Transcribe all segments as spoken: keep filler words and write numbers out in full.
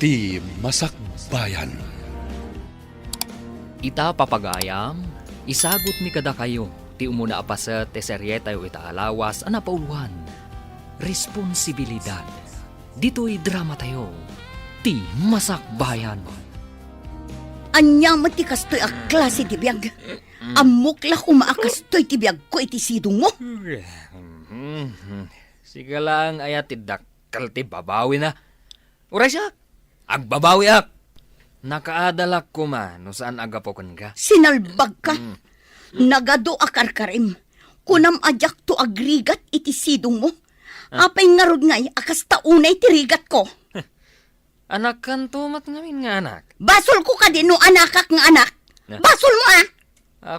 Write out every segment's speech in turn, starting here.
Ti Masakbayan. Ita, papagayam, isagutmi kadakayo ti umuna a paset ti serietayo ita a lawas a napauloan, Responsibilidad. Ditoy dramatayo, Ti Masakbayan. Ania met ti kastoy a klase ti biag? Ammok la koma a kastoy ti biagko iti sidongmo. Sika laeng aya ti dakkel ti babawina. Uray siak, agbabawiak. Nakaadalak koma no saan a gapu kenka. Sinalbagka. Mm. Nagadu a karkarim. Kunam a diakto agrigat iti sidongmo. Ah. Apay ngarud ngay a kasta unay ti rigatko? Anakkanto met ngamin nga anak. Basolko kadi no anakak nga anak? Ah. Basolmo, a?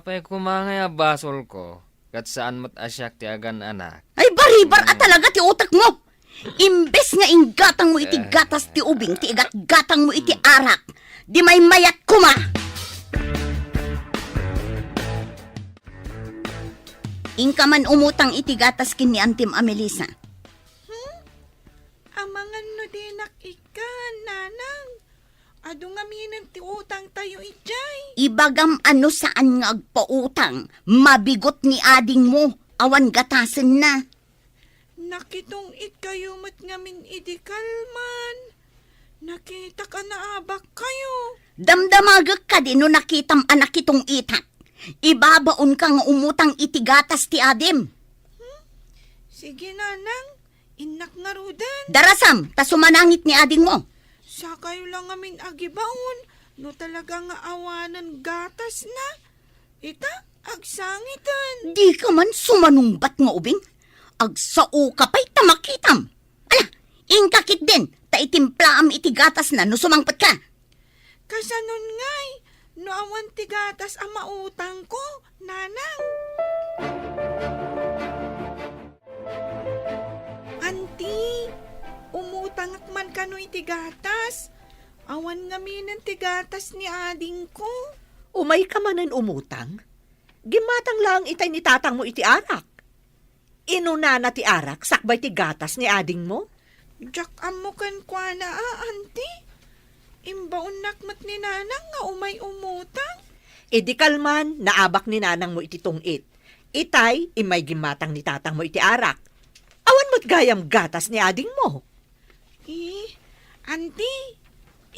Apay koma ngay a basolko, ket saan met a siak ti agan-anak. Ay, baribar a talaga ti utekmo! Imbes nga inggatangmo iti gatas ti ubing ti igatgatangmo iti arak, di maymayat koma! Inka man umutang iti gatas ken ni Antim a Melissa. Hmm? Amangan no dinak ikkan, Nanang. Adu ngaminen ti utangtayo idiay. Ibagam a no saan nga agpautang, mabigot ni adingmo, awan gatasenna. Nakitong-itkayo met ngamin idi kalman. Nakitak a naabakkayo. Damdamagek kadi no nakitam a nakitong-itak. Ibabaonka nga umutang iti gatas ti adim. Hmm? Sige, Nanang. Innak ngaruden. Darasam, ta sumanangit ni adingmo. Sakayo la ngamin agibaon, no talaga nga awanen gatasna. Ita, agsangiten. Dika man sumanungbat nga ubing. Agsao ka pay ta makitam. Ala, inka ketdin, ta itimplaam iti gatasna no sumangpetka. Kasanon ngay, no awan ti gatas a mautangko, Nanang? Anti, umutangak man kano iti gatas. Awan ngaminen ti gatas ni adingko. Umayka manen umutang? Gimmatang laeng itay ni tatangmo iti arak. Inunana ti arak sakbay ti gatas ni adingmo? Diak ammo kenkuana a, Anti. Imbaonnak met ni Nanang nga umay umutang. Idi kalman, naabak ni Nanangmo iti tungit. Itay, immay gimmatang ni tatangmo iti arak. Awan met gayam gatas ni adingmo. Eh, Anti,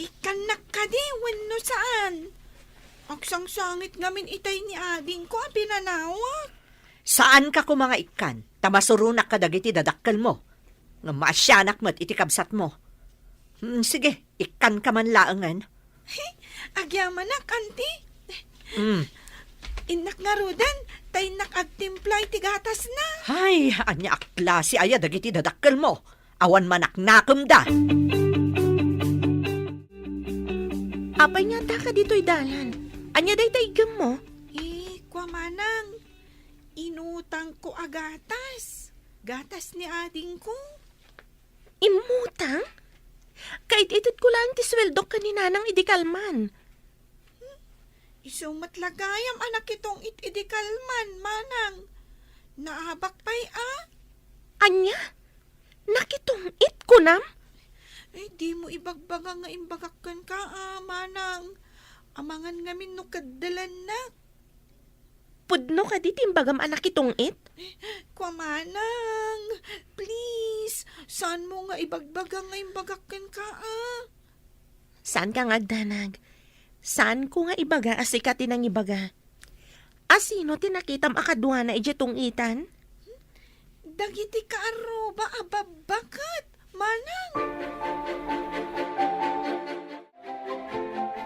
ikkannak kadi wenno saan? Agsangsangit ngamin itay ni adingko a pinanawak. Saanka koma nga ikkan, ta masuronak kadagiti dadakkelmo. Ngem maasianak met iti kabsatmo. Hmm, sige, ikkanka man laengen. Agyamanak, Anti. Hmm. Innak ngaruden, ta innak agtimpla iti gatasna. Ay, ania a klase aya dagiti dadakkelmo? Awan manaknakemda. Apay nga addaka ditoy dalan? Ania dayta iggemmo? Eh, kua manang, inutangko a gatas. Gatas ni adingko. Immutang? Kaited-itedko laeng ti sueldok ken ni Nanang idi kalman. Isu met la gayam a nakitong-it idi kalman, Manang. Naabak pay a? Ania? Nakitong-it, kunam? Ay, dimo ibagbaga nga imbagak kenka, a, Manang. Amangan ngamin no keddelannak. Pudno kadi ti imbagam a nakitong-it? Kua manang, please, saanmo nga ibagbaga nga imbagak kenka, a? Saanka nga agdanag. Saanko nga ibaga a sika ti nangibaga. A sino ti nakitam a kaduana idiay tong-itan? Dagiti kaarruba a babbaket, manang.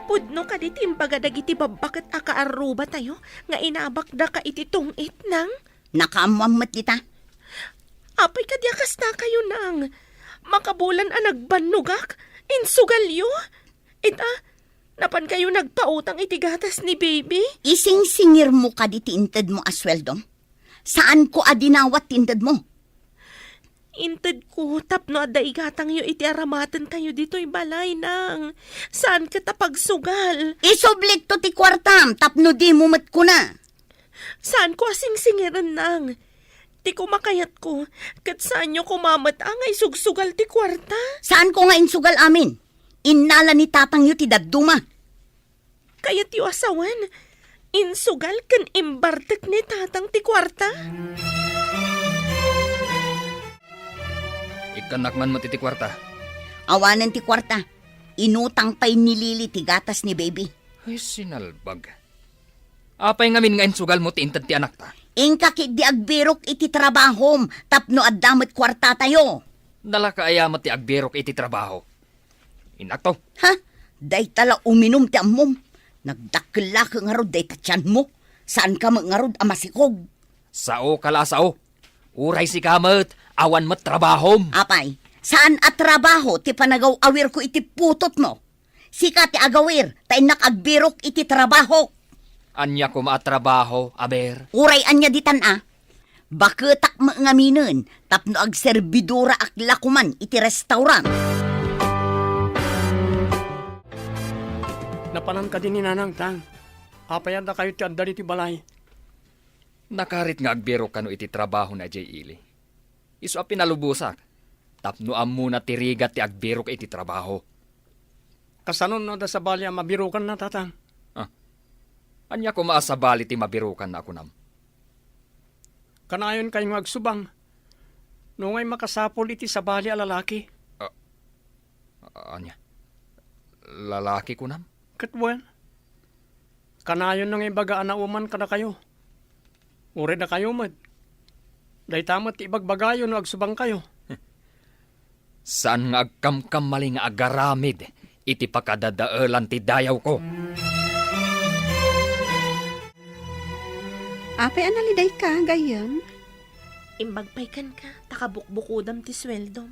Pudno kadi ti imbaga dagiti babbaket a kaarrubatayo nga inabakdaka iti tong-it, nang? Nakaammoam met dita. Apay kadi a kastakayo, nang? Makabulan a nagbannogak, insugalyo. Ita, napankayo nagpautang iti gatas ni baby? Isingsingirmo kadi ti intedmo a sueldom? Saanko a dinawat ti intedmo. Intedko tapno adda igatangyo iti aramatentayo ditoy balay, nang. Saan ket a pagsugal. Isublikto ti kuartam tapno dimo met kuna. Saanko a singsingiren, nang. Ti kumakayatko, ket saanyo koma met a nga isugsugal ti kuarta. Saanko nga insugal amin. Innala ni tatangyo ti dadduma. Kayatyo a sawen, insugal ken imbartek ni tatang ti kuarta? Ikkannak man met iti kuarta. Awanen ti kuarta. Inutang pay ni Lily ti gatas ni baby. Ay, sinalbag. Apay ngamin nga insugalmo ti inted ti anakta? Inka ketdi agbirok iti trabahom tapno adda met kuartatayo. Nalaka aya met ti agbirok iti trabaho? Innakto. Ha? Dayta la uminum ti ammom. Nagdakkel la ka ngarud dayta tianmo. Saanka met ngarud a masikog. Saoka la a sao. Uray sika met, awan met trabahom. Apay, saan a trabaho ti panagaw-awirko iti putotmo? Sika ti agawir, ta innak agbirok iti trabahok. Ania koma a trabaho, aber? Uray ania ditan a? Baketak met ngaminen tapno agserbidoraak la koman iti restaurant. Napanan kadi ni Nanang, Tang? Apay a dakayo ti adda ditoy balay? Nakarit nga agbirok kano iti trabaho na idiay ili. Isu a pinalubosak, tapno ammona ti rigat ti agbirok iti trabaho. Kasano no adda sabali a mabirokanna, Tatang? Ah. Ania koma a sabali ti mabirokanna a kunam? Kanayon kayo nga agsubang. No ngay makasapul iti sabali a lalaki. Ah, ania? Lalaki kunam? Ket wen, kanayon nga ibaga a nauman kadakayo. Uray dakayo met. Dayta met ti ibagbagayo no agsubangkayo. Saan nga agkamkamali nga agaramid iti pakadadaelan ti dayawko. Apay a nalidayka, gayyem? Imbag pay kenka, ta kabukbukodam ti sueldom.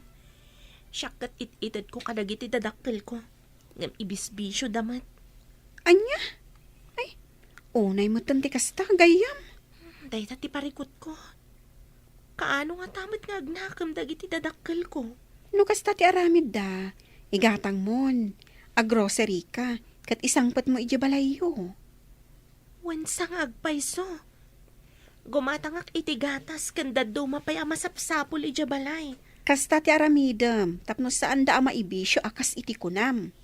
Siak ket it-itedko kadagiti dadakkelko. Ngem ibisbisioda met. Ania? Ay, unay metten ti kasta, gayyem. Dayta ti parikutko. Kaano ngata met nga agnakem dagiti dadakkelko? No kasta ti aramidda, igatangmon, agrocery ka, ket isangpetmo idiay balayyo. Wen sa nga agpayso. Gumatangak iti gatas ken dadduma pay a masapsapul idiay balay. Kasta ti aramidem tapno saanda a maibisio a kas iti kunam.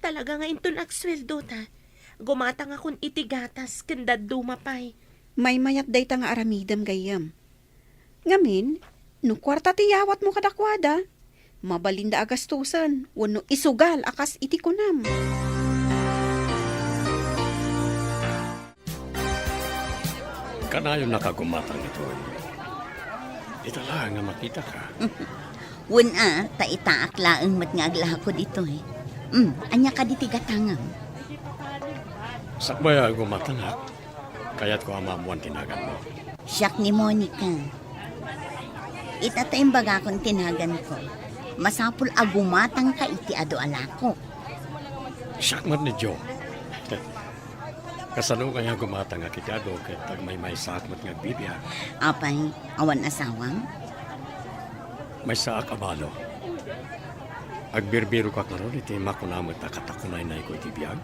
Talaga nga inton agsueldo ta, gumatangakon iti gatas ken dadduma pay. Maymayat dayta nga aramidem, gayyem. Ngamin, no kuarta ti yawatmo kadakuada, mabalinda a gastusen wenno isugal a kas iti kunam. Kanayon a kagumatang ditoy. Ita laeng a makitaka. Wen a, ta itaak laeng met nga aglako ditoy. Hmm, ania kadi ti gatangem? Sakbay a gumatangak, kayatko a maammoan ti naganmo. Siak ni Monica. Ita ta imbagakon ti naganko. Masapul a gumatangka iti adu a lako. Siak met ni Joe. Kasano kaya gumatangak iti adu ket agmaymaysaak met nga agbibiag? Apay, awan asawam? Maysaak a balo. Agbirbirokak ngarud iti makuna met a katakunaynayko iti biag.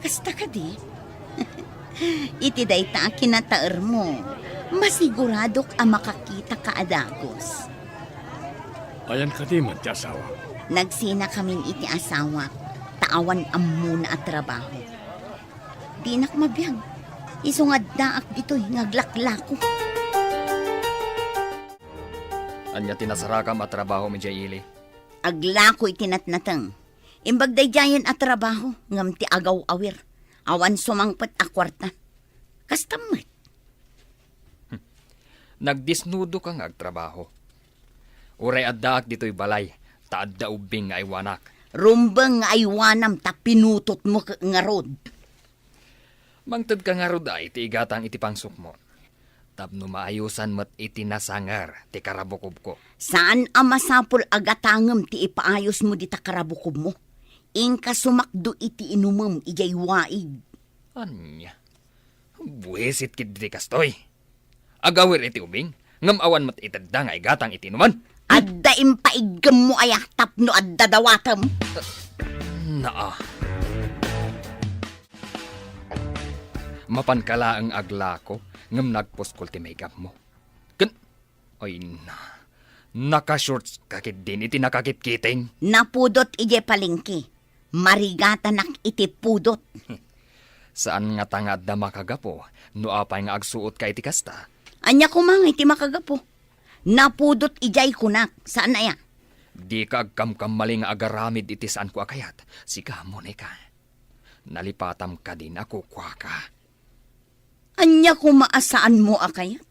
Kasta kadi? Iti dayta a kinataermo, masiguradok a makakitaka a dagus. Ayan kadi met ti asawa? Nagsinakamin iti asawak, ta awan ammona a trabaho. Dinak mabiag. Isu nga addaak ditoy nga aglaklako. Ania ti nasarakam a trabahom idiay ili? Aglako iti natnateng. Imbag daydiayen a trabaho, ngem ti agaw-awir. Awan sumangpet a kuarta. Kasta met. Nagdisnudoka nga agtrabaho. Uray addaak ditoy balay, ta adda ubbing nga aywanak. Rumbeng nga aywanam ta pinutotmo ket ngarud. Mangtedka ngarud a iti igatang iti pangsukmo, tapno maayosan met iti nasanger ti karabukobko. Saan a masapul a gatangem ti ipaayosmo dita karabukobmo. Inka sumakdo iti inumem idiay waig. Ania? Buisit ketdi ti kastoy. Agawir iti ubing, ngem awan met itedda nga igatang iti inuman. Adda impaiggem mo aya tapno adda dawatem? Naa. Mapanka laeng aglako, ngem nagpuskol ti maigapmo. Ken, ay na, Naka-shorts ka ketdin iti nakakitkiting? Napudot idiay palengke. Marigatanak iti pudot. Saan ngata nga adda makagapu no apay nga agsuotka iti kasta? Ania koma nga iti makagapu? Napudot idiay kunak, saan aya? Dika agkamkamali nga agaramid iti saanko a kayat. Sika, Monica. Nalipatam kadin a kukuaka. Ania koma a saanmo a kayat?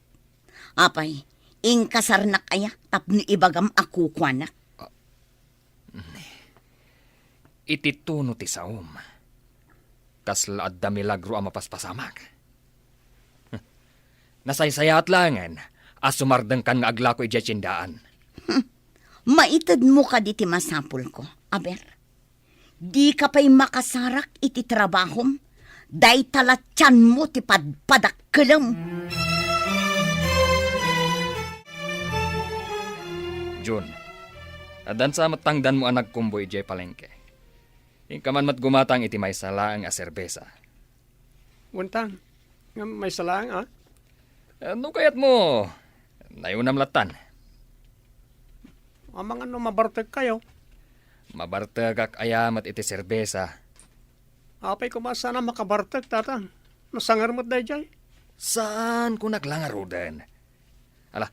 Apay, inkasarnak aya tapno ibagam a kukuanak? Iti tono ti saom, kasla adda milagro a mapaspasamak. Nasaysayaat laengen a sumardengkan nga aglako idiay tiendaan. Maitedmo kadi ti masapulko, aber? Dika pay makasarak iti trabahom, dayta la tianmo ti padpadakkelem. Jun, addan sa met tangdanmo a nagkumboy idiay palengke. Inka man met gumatang iti maysa laeng a serbesa. Wen ta, ngem maysa laeng, a? Eh, no kayatmo, nayunam lattan. Amangan no mabartekkayo? Mabartekak aya met iti serbesa. Apay koma saan a makabartek, tatang? Nasanger met daydiay. Saan ko naglangaruden. Ala,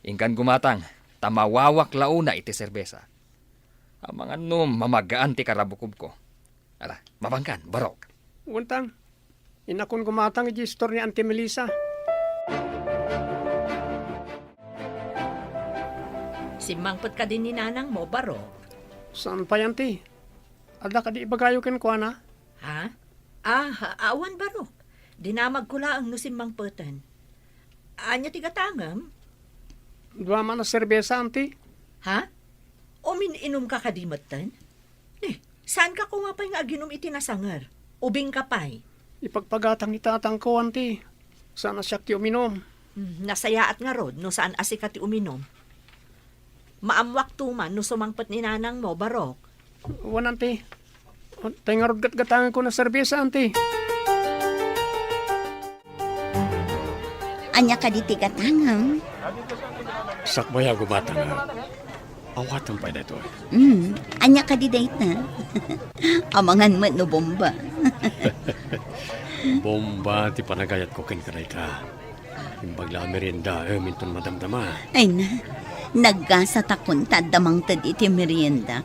inkan gumatang, ta mawawak la una iti serbesa. Amangan no mamagaan ti karabukobko. Ala, mabangkan, barok. Wen ta, innakon gumatang iti istor ni Auntie Melissa. Simmangpet kadi ni nanangmo, barok? Saan pay, Auntie. Adda kadi ibagayo kenkuana? Ha? Ah, awan, barok. Dinamagko laeng no simmangpeten. Ania ti gatangem? Dua man a serbesa, Auntie. Ha? Umin-inumka kadi metten? Eh, saanka koma pay nga aginum iti nasanger? Ubingka pay? Ipagpagatang ni tatangko, Auntie. Saan a siak ti uminum. Hmm, nasayaat ngarud no saan a sika ti uminum. Maammoakto man no sumangpet ni nanangmo, barok. Wen, Auntie. Tay ngarud gatgatangenko a serbesa, Auntie. Ania kadi ti gatangem? Sakbay a gumatangak. Awatem pay daytoy. Mm, ania kadi dayta? Amangan met no bomba. Bomba ti panagayatko kenka dayta. Imbag la a meriendaem inton madamdama. Ay na, naggasatakon ta adda mangted iti merienda.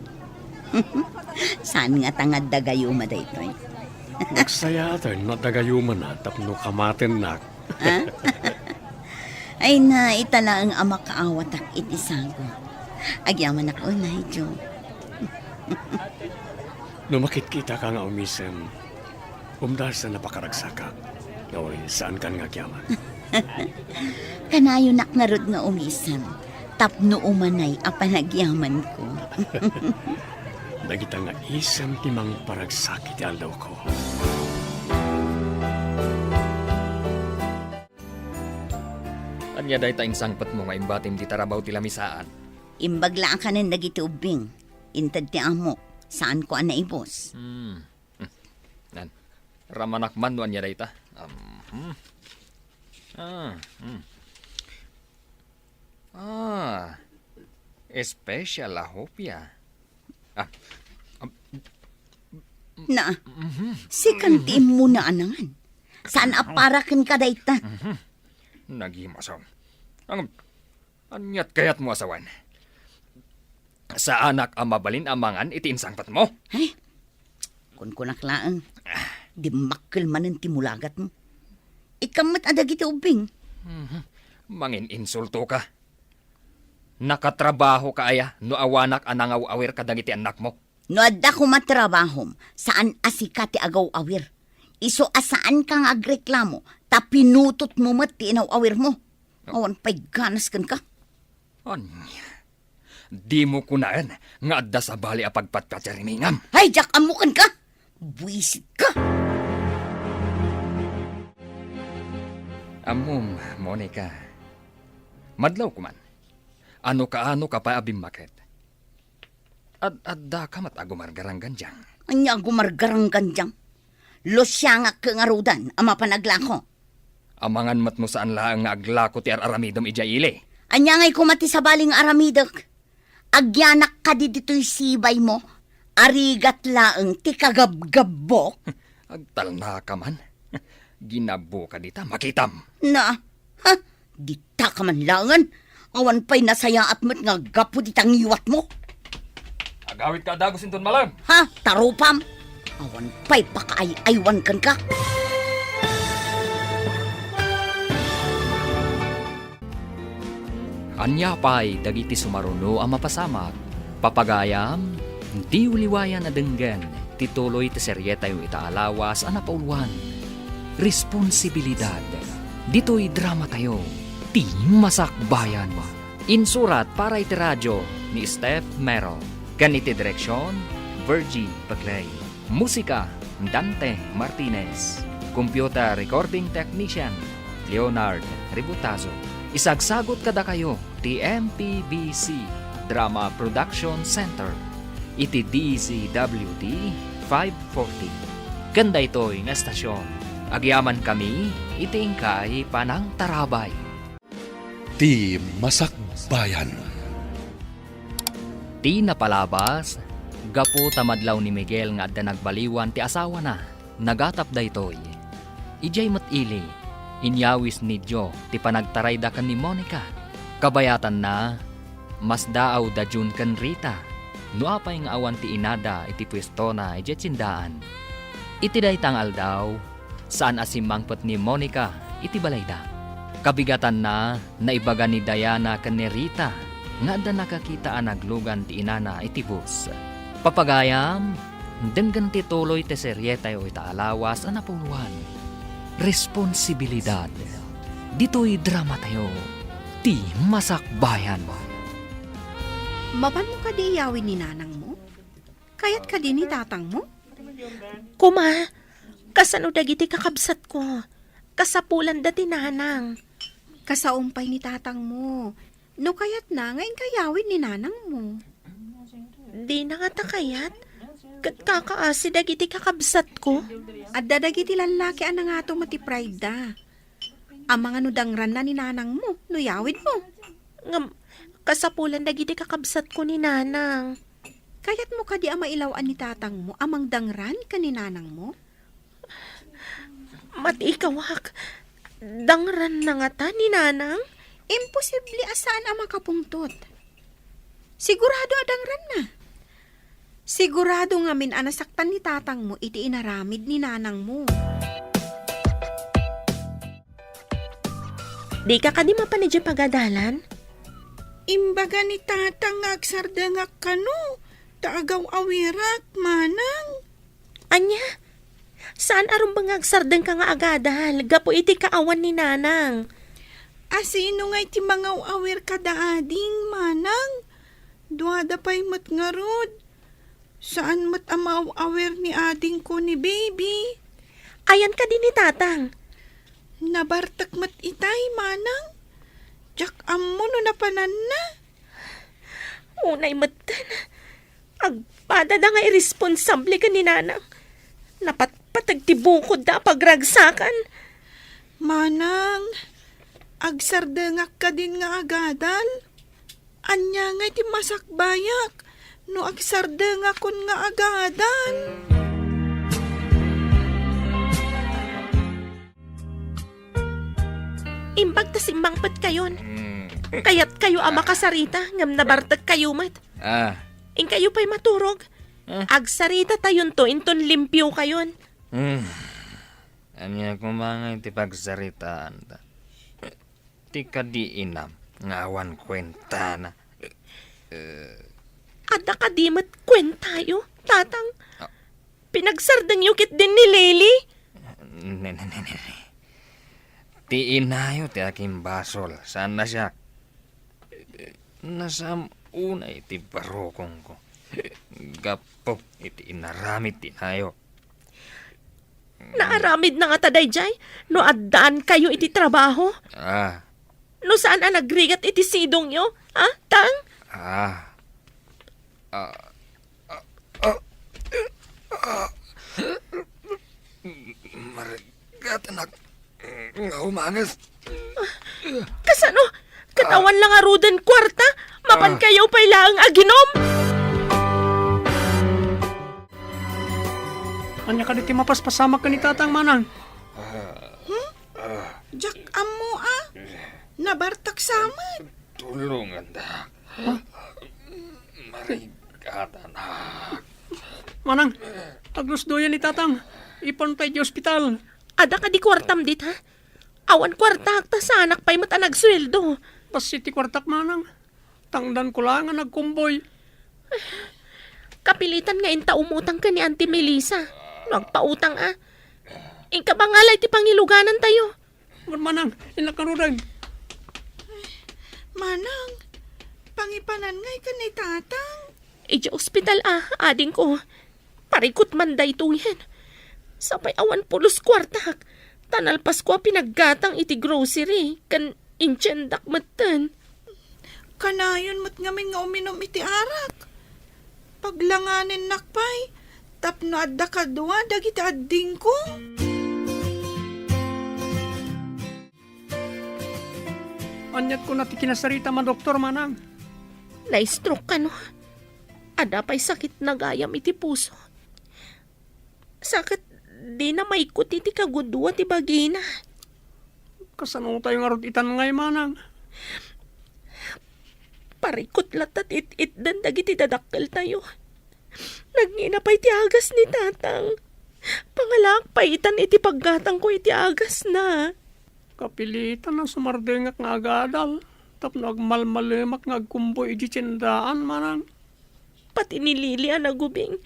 Saan ngata nga adda gayuma daytoy? Nagsayaaten no adda gayumana tapno kamatennak. Ha? Ay na, ita laeng a makaawatak iti sago. Agyamanak unay, Jo. No makitkitaka nga umisem, umdasan a pakaragsakak. Oy, saankan nga agyaman. Kanayonak ngarud nga umisem, tapno umanay a panagyamanko. Dagita nga isem ti mangparagsakit ti aldawko. Ania dayta insangpetmo nga imbatim ti tarabaw ti lamisaan? Imbag la a kanen dagiti ubbing. Inted ti amok, saanko a naibus. Hmm. Hmm. Nan, ramanak man no ania dayta. Um, hmm. Ah, hmm. Ah, special a hopia. Ah, um, Na, mhm. Sikan ti immuna a nangan. Saan a para kenka dayta? Mhm. Nagimasom. Ang, aniat kayatmo a sawen? Saanak a mabalin a mangan iti insangpetmo? Ay, kunkunak laeng. Dimmakkel manen ti mulagatmo. Ikkan met a dagiti ubbing. Mhm. Mangin-insultoka. Nakatrabahoka aya no awanak a nangaw-awir kadagiti annakmo? No adda koma trabahom, saan a sika ti agaw-awir. Isu a saanka nga agreklamo, ta pinutotmo met ti inaw-awirmo. Awan pay ganas kenka. Ania? Dimo kunaen nga adda sabali a pagpatpatirimingan? Ay, diak ammo kenka! Buisitka! Ammom, Monica. Madlaw koman. Ano kaano ka pay a bimmaket? Ad-addaka met a gumargaranggandiang. Ania a gumargaranggandiang? Lusiangak ngaruden a mapan aglako. Amangan met no saan laeng nga aglako ti ar-aramidem idiay ili. Ania ngay koma ti sabali nga aramidek? Agyanak kadi ditoy sibaymo? Arigat laeng ti kagabgabbok? Agtalnaka man. Ginabbo ka dita, makitam. Na, ha? Dita ka man laengen? Awan pay nasayaat met nga gapu dita ngiwatmo. Agawidka a dagus inton malem. Ha? Tarupam? Awan pay pakaay-aywan kenka. Ania pay dagiti sumaruno a mapasamak? Papagayam, diyo liwayan a denggen ti tuloy ti serietayo ita a lawas a napauluan, Responsibilidad. Ditoy dramatayo, Ti Masakbayan. Insurat para iti radio ni Steph Mero, ken iti direksion, Virgie Paclay. Musika, Dante Martinez. Computer recording technician, Leonard Ributazo. Isagsagut kadakayo ti M P B C Drama Production Center iti D Z W T five forty. Ken daytoy nga estasyon, agyamankami iti inkay panangtarabay. Ti Masakbayan. Ti napalabas, gapu ta madlaw ni Miguel nga adda nagbaliwan ti asawana, nagatap daytoy. Idiay met ili, inyawis ni Joe ti panagtarayda ken ni Monica. Kabayatanna, masdaawda June ken Rita, no apay nga awan ti inada iti puestona idiay tiendaan. Iti dayta nga aldaw, saan a simmangpet ni Monica iti balayda. Kabigatanna, naibaga ni Diana ken ni Rita nga adda nakakita a naglugan ti inana iti bus. Papagayam, denggen ti tuloy ti serietayo ita a lawas a napauluan, Responsibilidad. Ditoy dramatayo, Ti Masakbayan. Mapanmo kadi iyawid ni nanangmo? Kayat kadi ni tatangmo? Kuma, kasano dagiti kakabsatko? Kasapulanda ti nanang. Kasaom pay ni tatangmo. No kayatna nga inka iyawid ni nanangmo. Dina ngata kayat. Ket kakaasi dagiti kakabsatko. Adda dagiti lallaki a nangato met ti pride da. Amangan no dangranna ni nanangmo no iyawidmo. Ngem, kasapulan dagiti kakabsatko ni nanang. Kayatmo kadi a mailaw-an ni tatangmo a mangdangran ken ni nanangmo? Mati ikawak, dangranna ngata ni nanang? Imposible a saan a makapungtot. Sigurado a dangranna. Sigurado ngamin a nasaktan ni tatangmo iti inaramid ni nanangmo. Dika kadi mapan idiay pagadalan? Imbaga ni tatang nga agsardengak kano, ta agaw-awirak, manang. Ania? Saan a rumbeng nga agsardengka nga agadal gapu iti kaawan ni nanang? A sino ngay ti mangaw-awir kada ading, manang? Duada pay met ngarud. Saan met a maaw-awir ni adingko ni baby. Ayan kadi ni tatang? Nabartek met itay, manang. Diak ammo no napananna. Unay metten, agpadada nga irresponsable ken ni nanang. Napatpateg ti bukodda a pagragsakan. Manang, agsardengak kadin nga agadal? Ania ngay ti masakbayak no agsardengakon nga agadal? Imbag ta simmangpetkayon. Mm. Kayatkayo a makasarita, ngem nabartekkayo met. Ah. Inkayo pay maturog. Ah. Agsaritatayon to inton limpiokayon. Mm. Ania koma ngay ti pagsaritaanta? Ti kadi inam nga awan kuentana. Eh. Adda kadi met kuentayo, tatang? Ah. Pinagsardengyo ketdin ni Lily? Ne, ne, ne, ne, ne. Ti inayo ti akimbasol, saan a siak. Nasaam unay ti barukongko gapu iti inaramid ti inayo. Naaramidna ngata daydiay no addaankayo iti trabaho? Ah. No saan a nagrigat iti sidongyo, a, Tang? Ah. Ah. Ah. Ah. Ah. Marigatanak nga umanges. Kasano? Ket awan la ngaruden kuarta, mapan Ah. kayo pay laeng aginom. Ania kadi ti mapaspasamak ken ni Tatang, Manang? Hmm? Diak ammo, a. Nabartak sa met. Tulongandak. Marigatanak. Manang, aglusdoyan ni Tatang. Ipan pay di ospital. Adda kadi kuartam dita? Awan kuartak ta saanak pay met a nagsueldo. Bassit ti kuartak, Manang. Tangdanko laeng a nagkumboy. Kapilitan nga inta umutang ken ni Auntie Melissa. No agpautang a. Inka bangala iti pangiluganantayo. Wen, Manang, innak ngaruden. Manang, pangipanan ngay ken ni Tatang. Idiay ospital a, adingko. Parikut man daytoyen. Sapay awan pulos kuartak. Ta nalpasko a pinaggatang iti grocery, ken intiendak metten. Kanayon met ngamin nga uminum iti arak. Paglanganennak pay, tapno adda kadua dagiti addingko. Aniat kuna ti kinasaritam a doktor, Manang? Na-stroke kano? Adda pay sakit nagayam iti puso. Sa ket dina maikut iti kagudua ti bagina. Kasano tayo ngarud itan ngay, Manang? Parikut latta ti it-itdan dagiti dadakkeltayo. Nagngina pay ti agas ni Tatang. Pangalaak pay itan iti paggatangko iti agasna. Kapilitan a sumardengak nga agadal tapno agmalmalemak nga agkumboy idiay tiendaan, Manang. Pati ni Lily a nagubing,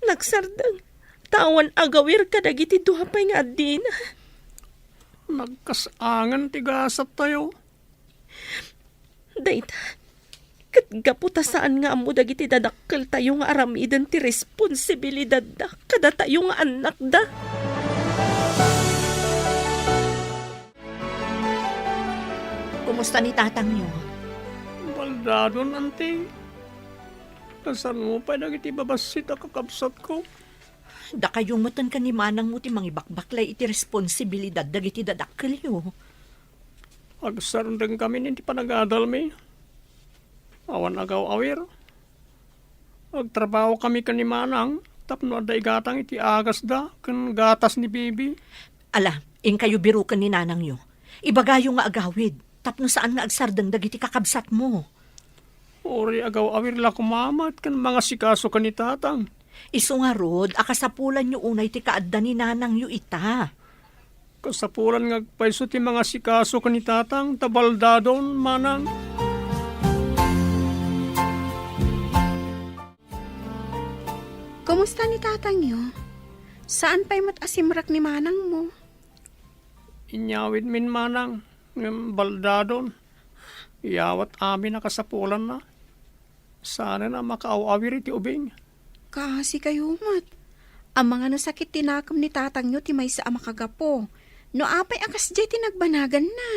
nagsardeng, ta awan agawir kadagiti dua pay nga addina. Nagkas-angen ti gasattayo. Dayta, ket gapu ta saan nga ammo dagiti dadakkeltayo nga aramiden ti responsibilidadda kadatayo nga annakda. Kumusta ni tatangyo? Baldadon, Auntie. Kasano pay dagiti babassit a kakabsatko? Dakayo metten ken ni manangmo ti mangibakbaklay iti responsibilidad dagiti dadakkelyo. Agsardengkamin iti panagadalmi. Awan agaw-awir. Agtrabahokami ken ni manang tapno adda igatang iti agasda ken gatas ni Bibi. Ala, inkayo biroken ni nanangyo. Ibagayo nga agawid tapno saan nga agsardeng dagiti kakabsatmo. Uray agaw-awir la koma met ken mangasikaso ken ni tatang. Isu ngarud a kasapulanyo unay ti kaadda ni nanangyo ita. Kasapulan nga agpayso ti mangasikaso ken ni tatang ta baldadon, manang. Kumusta ni tatangyo? Saan pay met a simrek ni manangmo? Inyawidmin, manang, ngem baldadon. Yawat amin a kasapulanna. Saanen a makaaw-awir iti ubing. Kaasikayo met. Amangan a sakit ti nakem ni tatangyo ti maysa a makagapu. No apay a kasdiay ti nagbanaganna?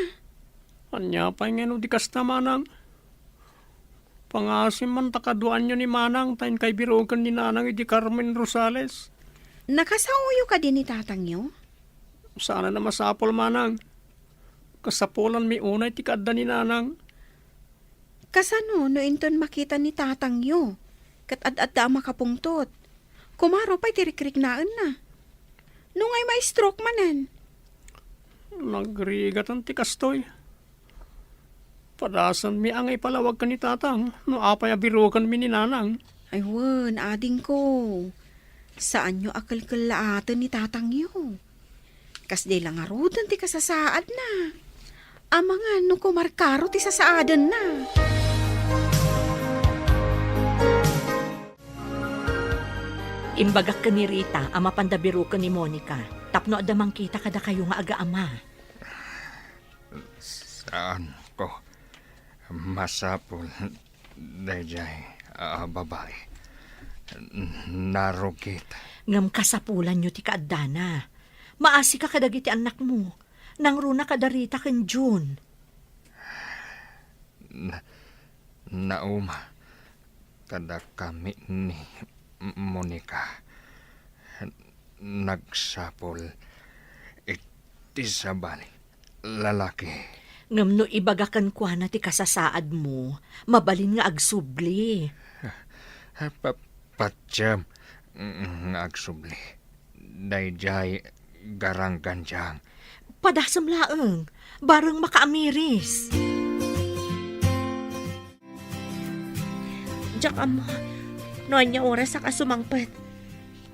Ania pay ngeno di kasta, manang? Pangasim man ta kaduaanyo ni manang ta inkay biroken ni nanang idi Carmen Rosales. Nakasaoyo kadi ni tatangyo? Saanen a masapul, manang. Kasapulanmi unay ti kaadda ni nanang. Kasano no inton makita ni tatangyo ket ad-adda a makapungtot? Kumaro pay ti rikriknaenna. No ngay ma-stroke manen? Nagrigatan ti kastoy. Padasanmi a nga ipalawag ken ni tatang no apay a birokenmi ni nanang. Ay wen, adingko. Saanyo a kelkellaaten ni tatangyo. Kasdiay la ngaruden ti kasasaadna. Amangan no kumarkaro ti sasaadenna. Imbagak ken ni Rita a mapanda biroken ni Monica tapno adda mangkita kadakayo nga agaama. Saanko masapul daydiay a babai. Narugit. Ngem kasapulanyo ti kaaddana. Maasika kadagiti annakmo. Nangruna kada Rita ken June. Na-, nauma kadakami ni Monica. Nagsapul iti sabali lalaki. Ngem no ibaga kenkuana ti kasasaadmo, mabalin nga agsubli. Pa-, patiem, mm, nga agsubli. Daydiay garanggandiang. Padasem laeng, bareng makaamiris. Diak ammo no ania orasak a sumangpet.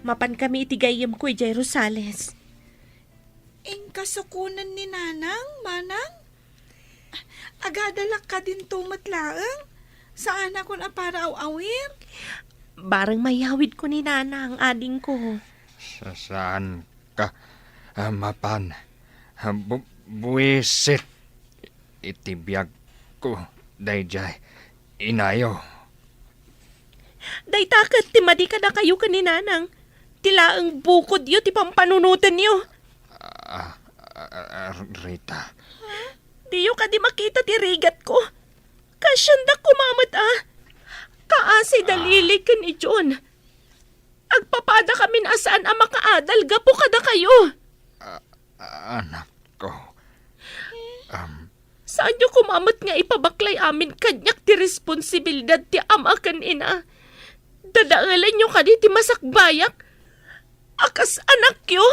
Mapankami iti gayyemko idiay Rosales. Inkasukonen ni Nanang, Manang? Agadalak kadinto met laeng? Saanakon a para aw-awir? Bareng mayawidko ni Nanang, adingko. Sa-, saan ka, ah, mapan. Ah, bu-, buwisit iti biagko daydiay, inayo. Dayta ket ti madi kadakayo ken ni Nanang. Ti laeng bukodyo ti pampanunotenyo. Ah, ah, ah, Rita. Diyo kadi makita ti rigatko? Kaasianda koma met a. Kaasi da Lily ken ni John. Agpapadakamin a saan a makaadal gapu kadakayo. Ah, anakko. Am. Saanyo koma met nga ipabaklay amin kaniak ti responsibilidad ti ama ken ina. Dadaelenyo kadi ti masakbayak a kas anakyo?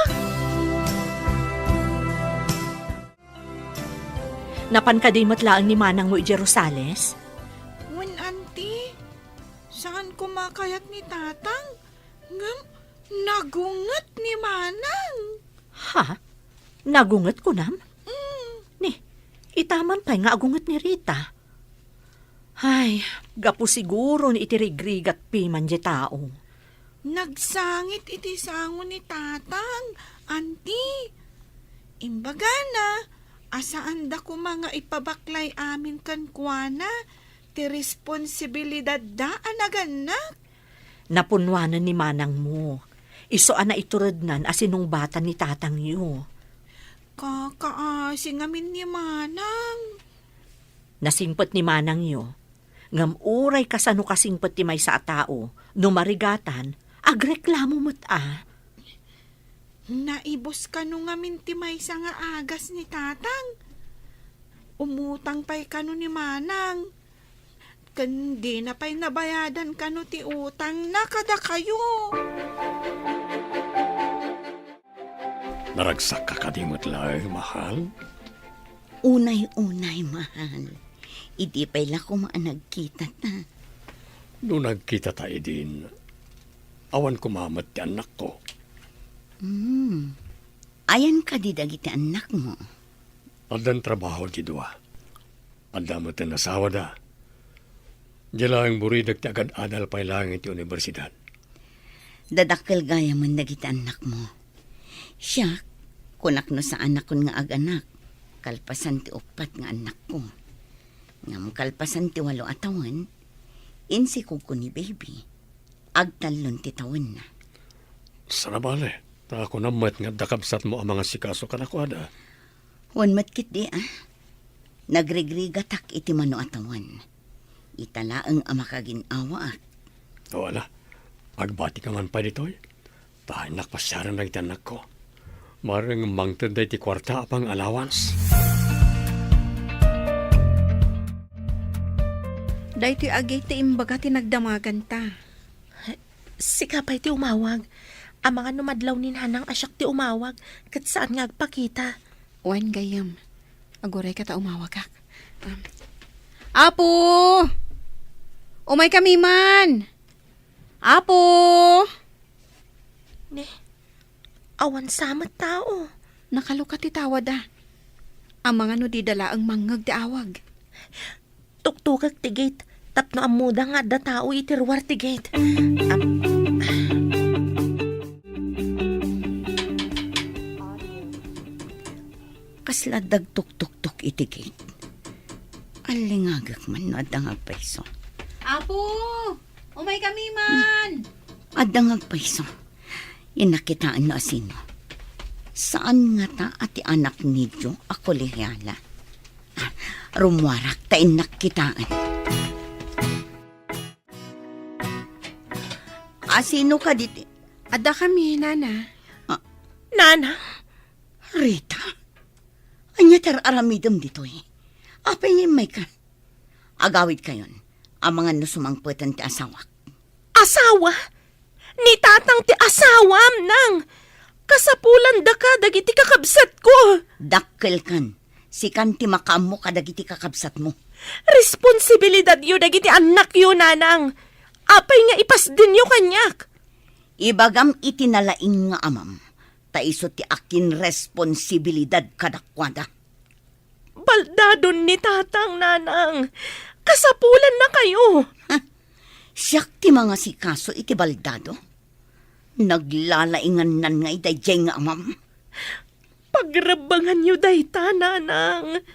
Napan kadi met laeng ni Manangmo idiay Rosales? Wen, Auntie, saan koma kayat ni Tatang. Ngem nagunget ni Manang. Ha? Nagunget kunam? Mm. Ni, ita man pay nga agunget ni Rita. Ay, gapu siguron iti rigrigat piman diay tao. Nagsangit iti sango ni Tatang, Auntie. Imbagana a saanda koma nga ipabaklay amin kenkuana ti responsibilidadda a nagannak. Napunnoanen ni manangmo. Isu a naiturednan a sinungbatan ni tatangyo. Kakaasi ngamin ni manang. Nasingpet ni manangyo. Ngem uray kasano kasingpet ti maysa a tao, no marigatan, agreklamo met a. Naibus kano ngamin ti maysa nga agas ni tatang. Umutang pay kano ni manang. Ken dina pay nabayadan kano ti utangna kadakayo. Naragsakka kadi met laeng, mahal? Unay-unay, mahal. Idi pay la koma a nagkitata. No nagkitata idin, awan koma met ti annakko. Hmm. Ayan kadi dagiti annakmo? Addan trabaho ti dua. Adda met ti nasawada. Diay laeng buridek ti agad-adal pay laeng iti universidad. Dadakkel gayamen dagiti annakmo. Siak, kunak no saanakon nga aganak, kalpasan ti uppat nga annakko. Ngem kalpasan ti walo a tawen, insikogko ni baby. Agtallon ti tawenna. Saan a bale, ta kunam met nga adda kabsatmo a mangasikaso kadakuada. Wen met ketdi a. Nagrigrigatak iti mano a tawen. Ita laeng a makagin-awaak. O, ala, agbatika man pay ditoy. Ta innak pasiaren dagiti annakko. Maring mangted daytoy kuarta a pang-allowance. Daytoy agi ti imbaga ti nagdamaganta. Sika pay ti umawag. Amangan no madlaw ni Nanang a siak ti umawag, ket saan nga agpakita. Wen, gayyem. Agurayka ta umawagak. Um, Apo! Umaykami man! Apo! Ne, awan sa met tao. Nakalukat ti tawada. Amangan no dida laeng mangngeg ti awag. Tuktukek ti gate tapno ammoda nga adda tao iti ruar ti gate. Am-, Kasla adda agtuktuktok iti gate. Allingagek man no adda nga agpayso. Apo! Umaykami man! Adda nga agpayso. Innak kitaen no asino. Saan ngata a ti anak ni Jo a kolehiala. Ah, rummuarak ta innak kitaen. Asino kadi ti? Addakami, Nana. Ah. Nana? Rita? Ania ti ar-aramidem ditoy? Apay nga immayka? Agawidkayon, amangan no sumangpeten ti asawak. Asawa? Ni tatang ti asawam, nang! Kasapulandaka dagiti kakabsatko! Dakkelkan, sikan ti makaammo kadagiti kakabsatmo. Responsibilidadyo dagiti annakyo, nanang. Apay nga ipasdenyo kaniak? Ibagam iti nalaing nga amam, ta isu ti akinresponsibilidad kadakuada. Baldadon ni tatang, nanang. Kasapulannakayo. Ha? Siak ti mangasikaso iti baldado? Naglalaingannan ngay daydiay nga amam? Pagrebbenganyo dayta, nanang.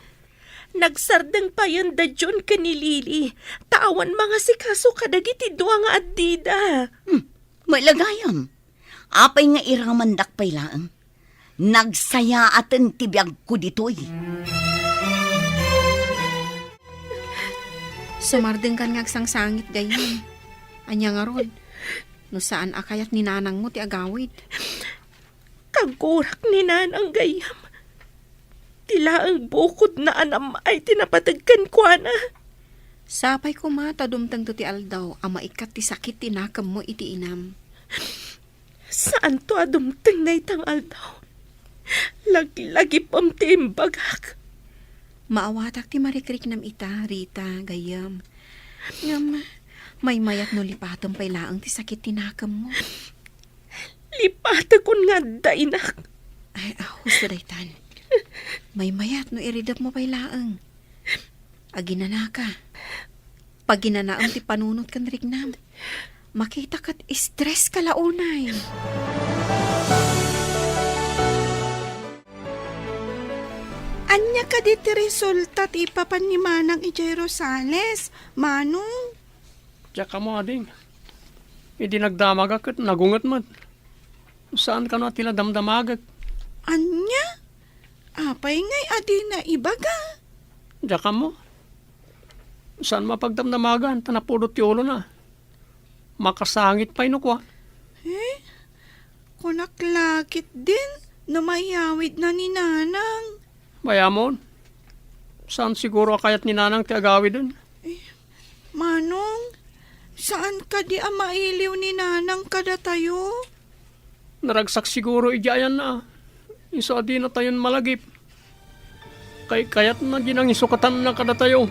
Nagsardeng payen da Jun ken ni Lily, ta awan mangasikaso kadagiti dua nga addida. Hmm, mailagayam. Apay nga iramandak pay laeng? Nagsayaaten ti biagko ditoy. Sumardengkan nga agsangsangit, gayyem. Ania ngarud, no saan a kayat ni nanangmo ti agawid? Kagurak ni nanang, gayyem. Ti laeng bukodna a nam-ay ti napateg kenkuana. Sapay koma ta dumtengto ti aldaw a maikkat ti sakit ti nakemmo iti inam. Saanto a dumteng dayta nga aldaw. Laglagipem ti imbagak. Maawatak ti marikriknam ita, Rita, gayyem. Ngem, maymayat no lipatem pay laeng ti sakit ti nakemmo. Lipatekon nga adda inak. Ay, ah, husto daytan. Maymayat no iridepmo pay laeng. Aginanaka. Paginanaem ti panunot ken riknam. Makita ket stress ka la unay. Ania kadi ti resulta ti ipapan ni Manang idiay Rosales, Manong? Diak ammo, ading. Idi nagdamagak ket nagunget met. Saan kano a ti la damdamagek. Ania? Apay ngay a dina ibaga? Diak ammo. Saan mapagdamdamagan ta napudot ti ulona. Makasangit pay no kua. Eh? Kunak la ketdin no mayawidna ni Nanang. Bay-amon, saan siguro a kayat ni Nanang ti agawiden? Eh, Manong, saan kadi a mailiw ni Nanang kadatayo? Naragsak siguro idiay ayanna. Isu a dinatayon malagip. Kaykayatna di nangisukatanna kadatayo.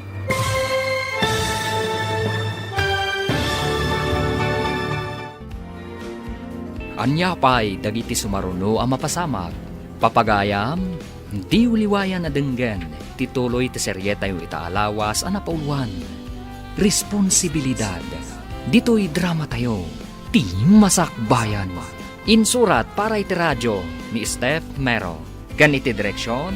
Ania pay dagiti sumaruno a mapasamak? Papagayam, diyo liwayan a denggen ti tuloy ti serietayo ita a lawas a napauluan, Responsibilidad. Ditoy dramatayo, Ti Masakbayan. Insurat para iti radio ni Steph Mero, ken iti direksion,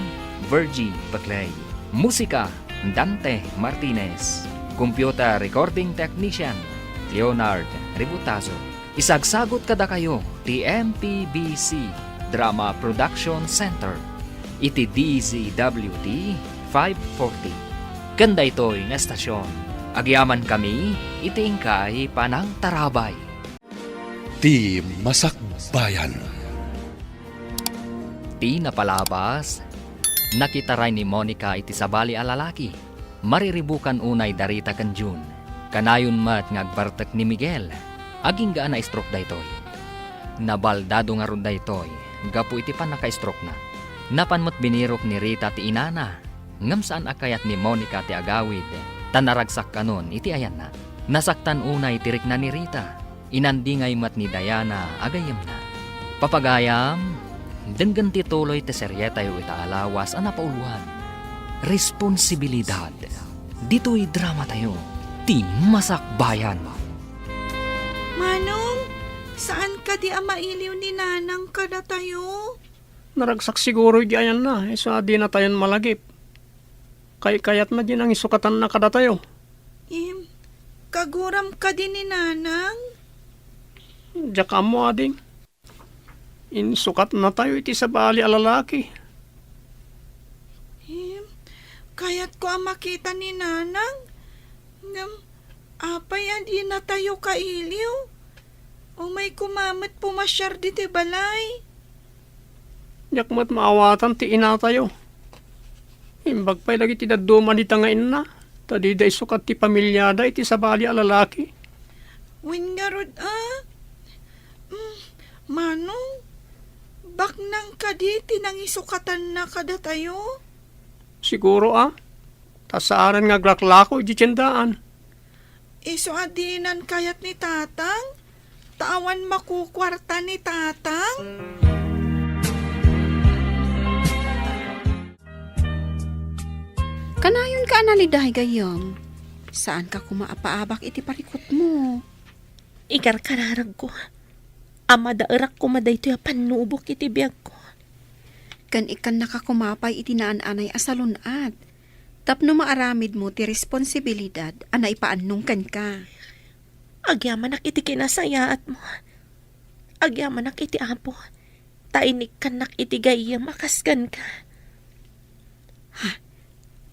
Virgie Paclay. Musika, Dante Martinez. Computer recording technician, Leonard Ributazo. Isagsagut kadakayo ti M P B C Drama Production Center iti D Z W T five forty. Ken daytoy nga estasion, agyamankami iti inkay panangtarabay. Ti Masakbayan. Ti napalabas, nakitaray ni Monica iti sabali a lalaki. Mariribukan unay da Rita ken Jun. Kanayon met nga agbartek ni Miguel. Agingga a na-stroke daytoy. Nabaldado ngarud daytoy gapu iti pannaka-stroke-na. Napan met binirok ni Rita ti inana, ngem saan a kayat ni Monica ti agawid, ta naragsak kanon iti ayanna. Nasaktan unay ti rikna ni Rita. Inandingay met ni Diana a gayyemna. Papagayam, denggen ti tuloy ti serietayo ita a lawas a napauluan, Responsibilidad. Ditoy dramatayo, Ti Masakbayan. Manong, saan kadi a mailiw ni Nanang kadatayo? Naragsak siguro iti ayanna, isu a dinatayon malagip. Kaykayatna di nangisukatanna kadatayo. Em, kaguram kadi ni Nanang? Diak ammo, ading. Insukatnatayo iti sabali a lalaki. Em, kayatko a makita ni Nanang. Ngem, apay a dinatayo kailiw? Umay koma met pumasiar ditoy balay. Diak met maawatan ti inatayo. Imbag pay dagiti dadduma dita nga inna, ta dida isukat ti pamiliada iti sabali a lalaki. Wen ngarud a? Mm, Manong, baknang kadi ti nangisukatanna kadatayo? Siguro a, ta saanen nga aglaklako iti tiendaan. Isu a dinan kayat ni Tatang? Ta awan makukuarta ni Tatang? Kanayonka a naliday, gayyem. Saanka koma a paabak iti parikutmo. Ikarkararagko a madaerak koma daytoy a pannubok iti biagko. Ken ikkannaka koma pay iti naan-anay a salun-at tapno maaramidmo ti responsibilidad a naipaannong kenka. Agyamanak iti kinasayaatmo. Agyamanak iti Apo, ta inikkannak iti gayyem a kas kenka. Ha?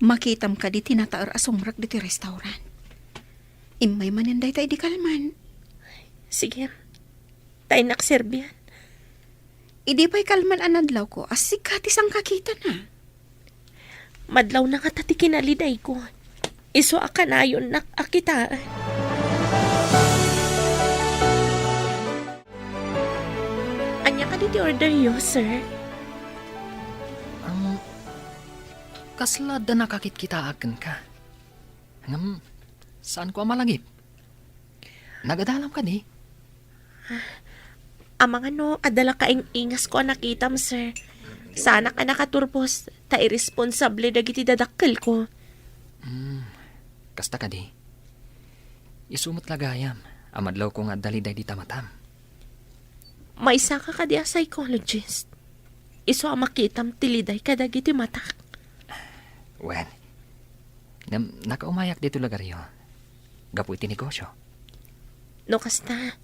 Makitam kadi ti nataer a sumrek ditoy restaurant? Immay manen dayta idi kalman. Sige. Ta innak serbian. Idi pay kalman a nadlawko a sika ti sangkakitana. Madlawna ngata ti kinalidayko. Isu a kanayonnak a kitaen. Ania kadi ti orderyo, sir? Ang kasla adda nakakitkitaak kenka. Ngem, saanko a malagip. Nagadalam kadi? Amangan no adda la kaing-ingasko a nakitam, sir. Saanak a nakaturpos ta irresponsable dagiti dadakkelko. Hmm, kasta kadi. Isu met la gayam a madlawko nga adda liday dita matam. Maysaka kadi a psychologist? Isu a makitam ti liday kadagiti matak. Wen, ngem nakaumayak ditoy lugaryo gapu iti negosyo. No kasta,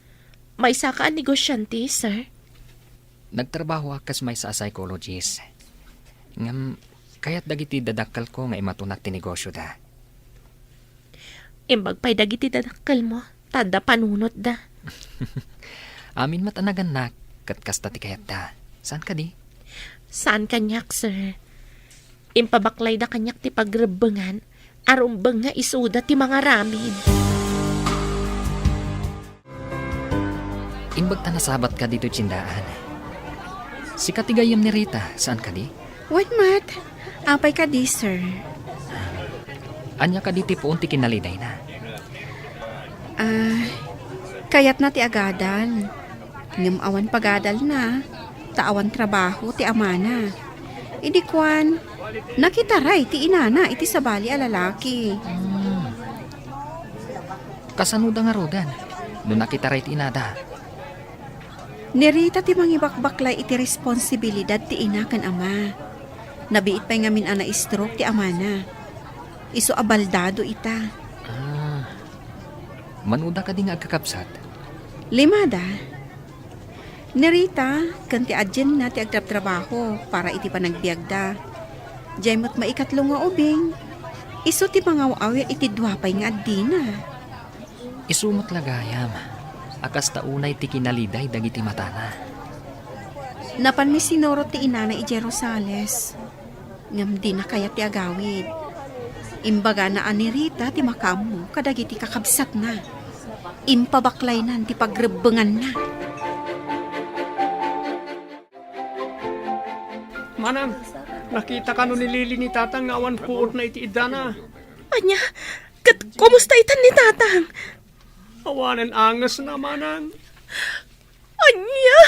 maysaka a negosyante, sir? Nagtrabahoak kas maysa a psychologist. Ngem kayat dagiti dadakkelko nga imatunak ti negosyoda. Imbag pay dagiti dadakkelmo, ta adda panunotda. Amin met a nagannak, ket kasta ti kayatda. Saan kadi? Saan kaniak, sir. Impabaklayda kaniak ti pagrebbengan a rumbeng nga isuda ti mangaramid. Imbag ta nasabatka ditoy tiendaan. Sika ti gayyem ni Rita, saan kadi? Wen met. Apay kadi, sir? Ania kadi ti puon ti kinalidayna? Ah, kayatna ti agadal. Ngem awan pagadalna, ta awan trabaho ti amana. Idi kuan, nakitaray ti inana iti sabali a lalaki. Hmm. Kasanoda ngaruden no nakitaray ti inada? Ni Rita ti mangibakbaklay iti responsibilidad ti ina ken ama. Nabiit pay ngamin a na-stroke ti amana. Isu a baldado ita. Ah, manuda kadi nga agkakabsat? Limada. Ni Rita ken ti adienna ti agtrabtrabaho para iti panagbiagda. Diay met maikatlo nga ubing, isu ti mangaw-awir iti dua pay nga addina. Isu met la gayam a kasta unay ti kinaliday dagiti matana. Napanmi sinurot ti inana idiay Rosales. Ngem dina kayat ti agawid. Imbagana a ni Rita ti makaammo kadagiti kakabsatna. Impabaklaynan ti pagrebbenganna. Manang, nakitaka no ni Lily ni Tatang nga awan puotna iti iddana? Ania? Ket kumusta itan ni Tatang? Awanen angesna, Manang. Ania?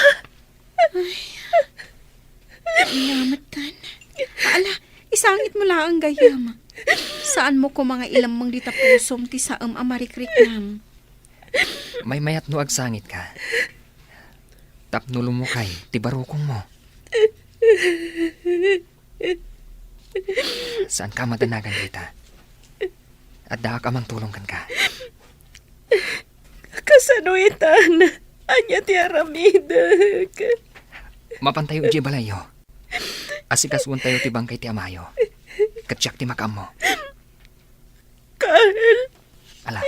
Ay, nametan. Ala, isangitmo laeng gayam. Saanmo koma nga ilemmeng dita pusom ti saem a marikriknam. Maymayat no agsangitka. Tapno lumukay ti barukongmo. Saanka a madanagan dita. Addaak a mangtulong kenka. Kasano itan? Ania ti aramidek? Mapantayo idiay balayyo. Asikasuentayo ti bangkay ti amayo. Ket siak ti makaammo. Carl! Ala,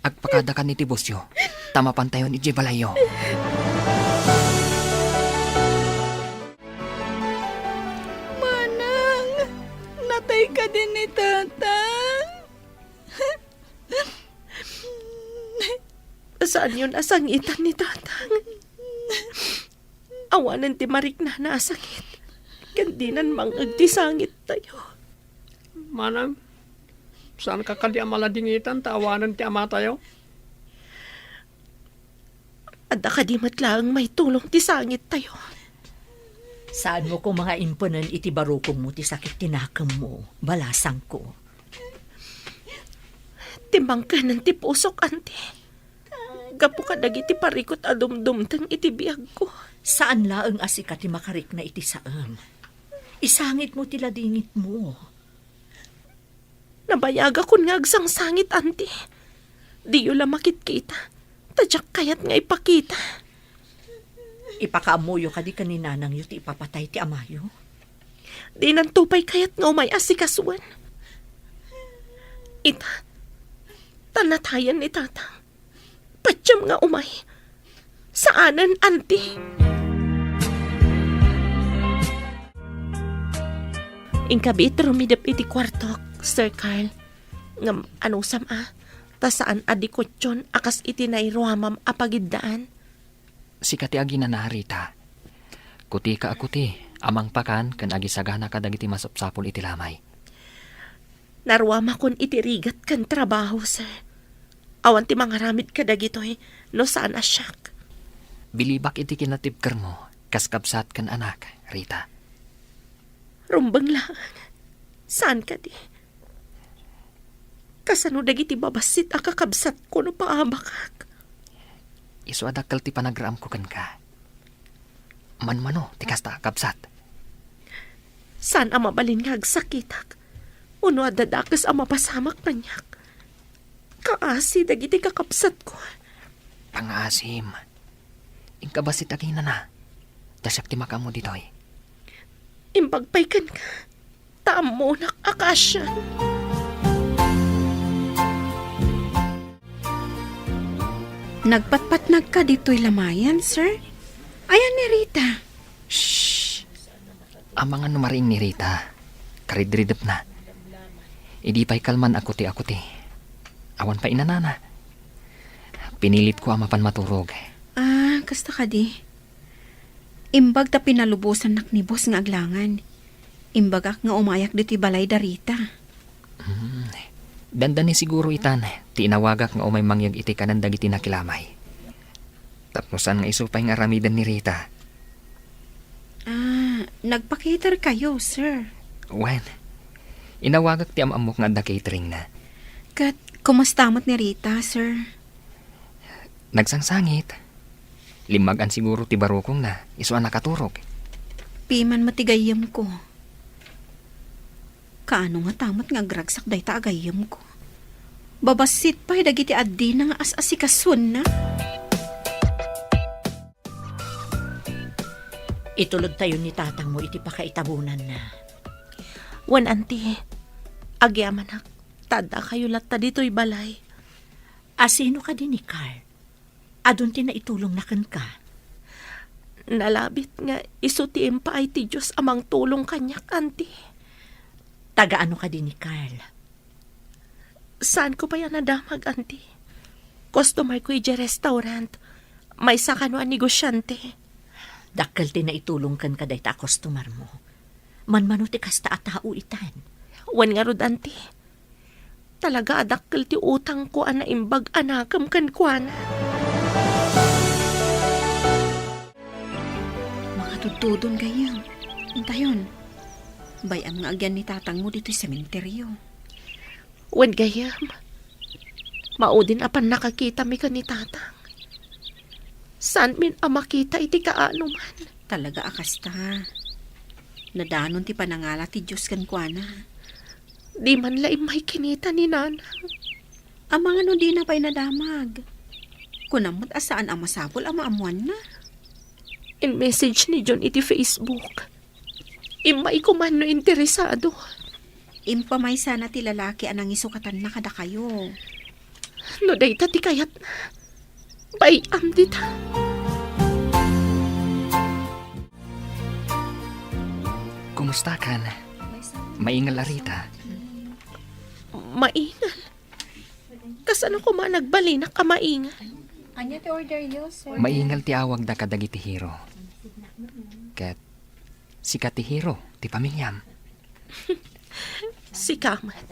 agpakadakan iti busyo, ta mapantayon idiay balayyo. Manang, Patay kadi ni Tatang? Saanyon a sangitan ni Tatang. Awanen ti mariknana a sakit, ken dinan mang-eg ti sangittayo. Manang, saanka kadi a maladingitan ta awanen ti amatayo? Adda kadi met laeng maitulong ti sangittayo? Saanmo koma nga impenen iti barukongmo ti sakit ti nakemmo, balasangko. Timmangkenen ti pusok, anti. Gapu kadagiti parikut a dumdumteng iti biagko. Saan laeng a sika ti makarikna iti saem. Isangitmo ti ladingitmo. Nabayagakon nga agsangsangit, anti. Diyo la makitkita, ta diak kayat nga ipakita. Ipakaammoyo kadi ken ni nanangyo ti ipapatay ti amayo? Dinanto pay kayat nga umay-asikasuen. Ita, ta natayen ni Tatang. Patiem nga umay. Saanen, anti. Inkabiit rumidep iti kuartok, Sir Carl. Ngem anusam a, ta saan a dikutyon a kas iti nairuamam a pagiddaan. Sika ti aginana, Rita. Kutika a kuti a mangpakan ken agisagana kadagiti masapsapul iti lamay. Naruamakon iti rigat ken trabaho, sir. Awan ti mangaramid kadagitoy no saan a siak. Bilibak iti kinatibkermo kas kabsat ken anak, Rita. Rumbeng laeng. Saan kadi? Kasano dagiti babassit a kakabsatko no paabakak? Isu a dakkel ti panagraamko kenka. Manmano ti kasta a kabsat. Saan a mabalin nga agsakitak, wenno adda dakes a mapasamak kaniak. Kaasi dagiti kakabsatko. Pangaasim. Inka bassit aginana. Ta siak ti makaammo ditoy. Imbag pay kenka. Ta ammonak a kaasian. Nagpatpatnagka ditoy lamayan, sir? Ayan ni Rita? Shh! Amangan no mariing ni Rita. Karidridepna. Idi pay kalman a kuti-kuti. Awan pay inanana. Pinilitko a mapan maturog. Ah, kasta kadi. Imbag ta pinalubosannak ni boss nga aglangan. Imbagak nga umayak ditoy balay da Rita. Hmm. Dandani siguro itan ti inawagak nga umay mangyeg iti kanen dagiti nakilamay. Tapno saan nga isu pay nga aramiden ni Rita. Ah, nagpa-cater kayo, sir? Wen, inawagak ti am-ammok nga adda cateringna. Ket kumusta met ni Rita, sir? Nagsangsangit. Limmagan siguro ti barukongna, isu a nakaturog. Piman met ti gayyemko. Kaano ngata met nga agragsak dayta a gayyemko? Babassit pay dagiti addina nga as-asikasuenna. Itulodtayo ni tatangmo iti pakaitabonanna. Wen, anti, agyamanak, ta addakayo latta ditoy balay. A sino kadi ni Carl? Adun ti naitulongna kenka? Nalabit nga isu ti impaay ti Dios a mangtulong kaniak, anti. Taga ano kadi ni Carl? Saanko pay a nadamag, anti. Customer ko idiay restaurant. Maysa kano a negosyante. Dakkel ti naitulong kenka dayta a customer mo. Manmano ti kasta a tao itan. Wen ngarud, anti. Talaga a dakkel ti utangko a naimbag a nakem kenkuana. Makatudtudon gayyem. Intayon. Bay-am nga agyan ni tatangmo ditoy sementeryo. Wen gayyem. Maudin a pannakakitami ken ni tatang. Saanmin a makita iti kaanoman. Talaga a kasta. Nadanon ti panangala ti Dios kenkuana. Di man la immay kinita ni nanang. Amangan no dina pay nadamag. Kunam met a saan a masapul a maammoanna. In-message ni John iti Facebook. Immay koman no interesado. Impamaysana ti lalaki a nangisokatanna kadakayo. No dayta ti kayatna, bay-am dita. Kumusta kan? Maysa. Maingal a Rita. Maingal? Kasano koma nagbalinak a maingal? Ania ti order yo, sir? Maingal ti awagda kadagiti hero. Ket sika ti hero ti pamiliam. Sika met.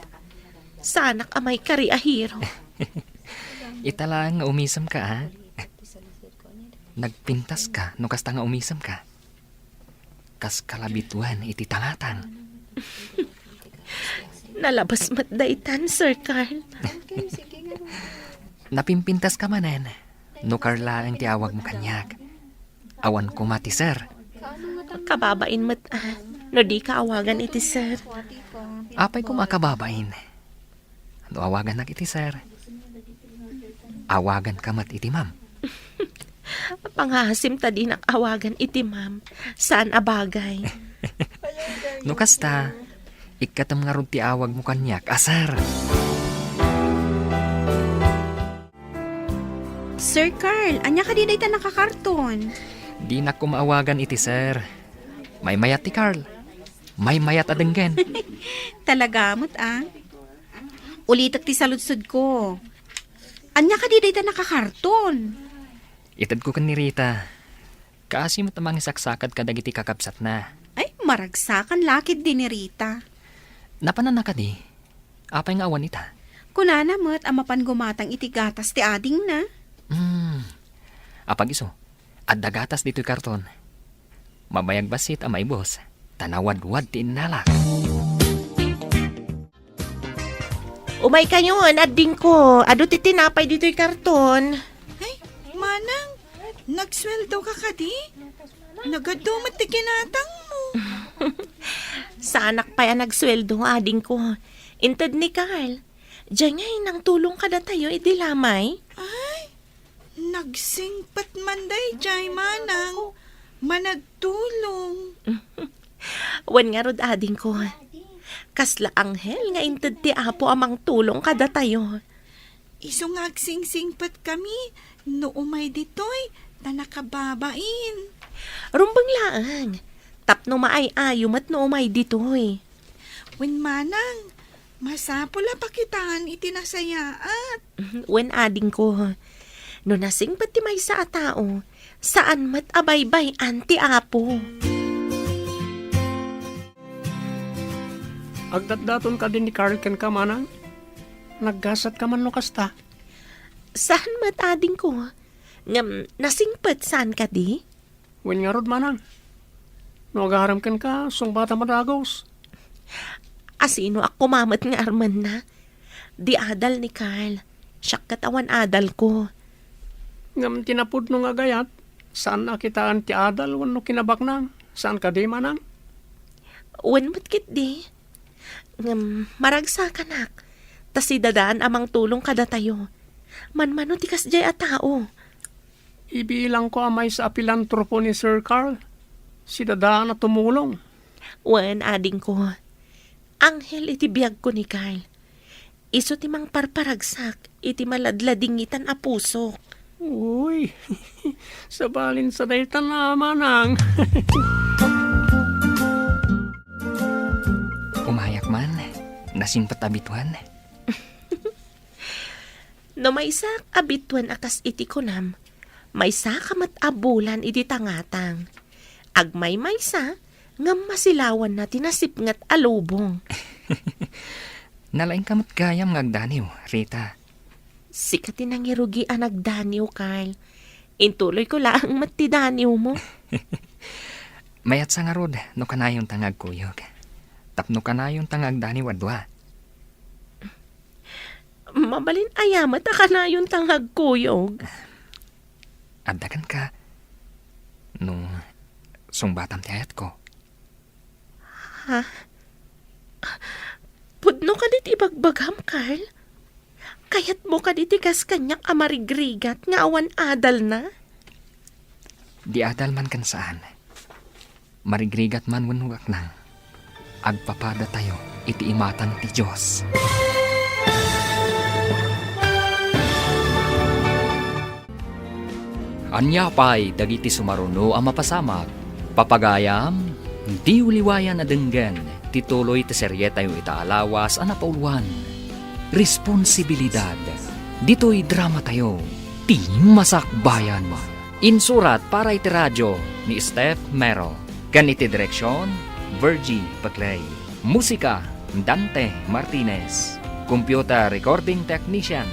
Saanak a maikari a hero. Ita laeng nga umisemka, a? Nagpintaska no kasta nga umisemka. Kas kalabituen iti tangatang. Nalabas met daytan, Sir Carl. Napimpintaska manen no Carl laeng ti awagmo kaniak. Awan koma ti sir. Kababain met, a, no dika awagan iti sir. Apay koma a kababain? No awagannak iti sir, awaganka met iti ma'am. Pangasim ta dinak awagan iti ma'am. Saan a bagay. No kasta, ikkatem ngarud ti awagmo kaniak a sir. Sir Carl, ania kadi dayta nakakarton? Dinak koma awagan iti sir. Maymayat ti Carl. Maymayat a denggen. Talaga met, a? Ulitek ti saludsodko. Ania kadi dayta nakakarton? Itedko ken ni Rita. Kaasi met a mangisaksakad kadagiti kakabsatna. Ay, maragsakan la ketdi ni Rita. Napananna kadi? Apay nga awan ita? Kunana met a mapan gumatang iti gatas ti adingna. Hmm. Apag-isu, adda gatas ditoy karton. Mabayag bassit a maibus, ta nawadwad ti innalak. Umaykayon, adingko. Adu ti tinapay ditoy karton. Ay, manang, nagsueldo ka kadi? Nagadu met ti kinatangmo. Saanak pay a nagsueldo, adingko. Inted ni Carl. Diay ngay nangtulong kadatayo idi lamay? Ay, nagsingpet man daydiay, manang. Managtulong. Wen ngarud, adingko. Kasla anghel nga inted ti Apo a mangtulong kadatayo. Isu nga agsingsingpetkami no umay ditoy ta nakababain. Rumbeng laeng, tapno maay-ayo met no umay ditoy. Wen manang, masapul a pakitaan iti nasayaat. Wen, adingko, no nasingpet ti maysa a tao, saan met a baybay-an ti Apo. Agdatdaton kadi ni Carl kenka, manang? Naggasatka man no kasta? Saan met, adingko. Ngem nasingpet saan kadi? Wen ngarud, manang. No agarem kenka, sungbatam a dagus. Asinoak koma met nga armenna? Di adal ni Carl. Siak ket awan adalko. Ngem ti napudno nga agayat, saan a kitaen ti adal wenno kinabaknang. Saan kadi, manang? Wen met ketdi. Ngem maragsakanak, ta si Dadaan a mangtulong kadatayo. Manmano ti kasdiay a tao. Ibilangko a maysa a pilantropo ni Sir Carl. Si Dadaan a tumulong. Wen, adingko. Anghel iti biagko ni Carl. Isu ti mangparparagsak iti maladladingitan a pusok. Uy, sabalin sa daytan a manang. Umayak man, nasingpet a bituen. No maysak a bituen a kas iti kunam, maysaka met a bulan iti tangatang. Agmaymaysa, ngem masilawanna ti nasipnget a lubong. Nalaingka met gayam nga agdaniw, Rita. Sika ti nangirugi a nagdaniw, Carl. Intuloyko laeng met ti daniwmo. Mayatsa ngarud no kanayonta nga agkuyog. Tapno kanayonta nga agdaniw a dua. Mabalin aya met a kanayonta nga agkuyog? Adda kenka, no sungbatam ti ayatko. Ha? Pudno kadi ti ibagbagam, Carl? Kayatmo kadi ti kas kaniak a marigrigat nga awan adalna? Di adal man ken saan. Marigrigat man wenno gaknang, agpapadatayo iti imatang ti Dios. Ania pay dagiti sumaruno a mapasamak, papagayam, diw liwayan a denggen, ti tuloy ti serietayo ita a lawas a napauluan, Responsibilidad. Ditoy dramatayo, Ti Masakbayan. Insurat para iti radio ni Steph Mero, ken iti direksion, Virgie Paclay. Musika, Dante Martinez. Computer recording technician,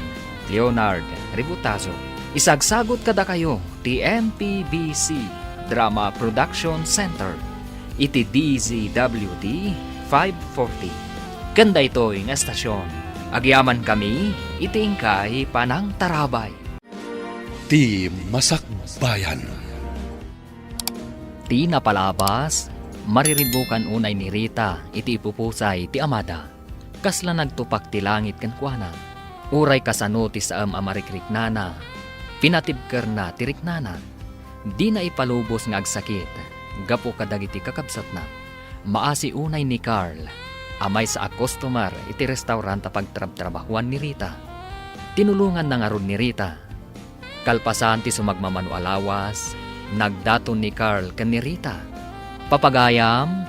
Leonard Ributazo. Isagsagut kadakayo ti M P B C Drama Production Center iti D Z W T five forty. Ken daytoy nga estasyon, agyamankami iti inkay panangtarabay. Ti Masakbayan. Ti napalabas, mariribukan unay ni Rita iti ipupusay ti amada. Kasla nagtupak ti langit kenkuana. Uray kasano ti saem a marikriknana, pinatibkerna ti riknana. Dina ipalubos nga agsakit gapu kadagiti kakabsatna. Maasi unay ni Carl a maysa a customer iti restaurant a pagtrabtrabahuan ni Rita. Tinulonganna ngarud ni Rita. Kalpasan ti sumagmamano a lawas, nagdaton ni Carl ken ni Rita. Papagayam,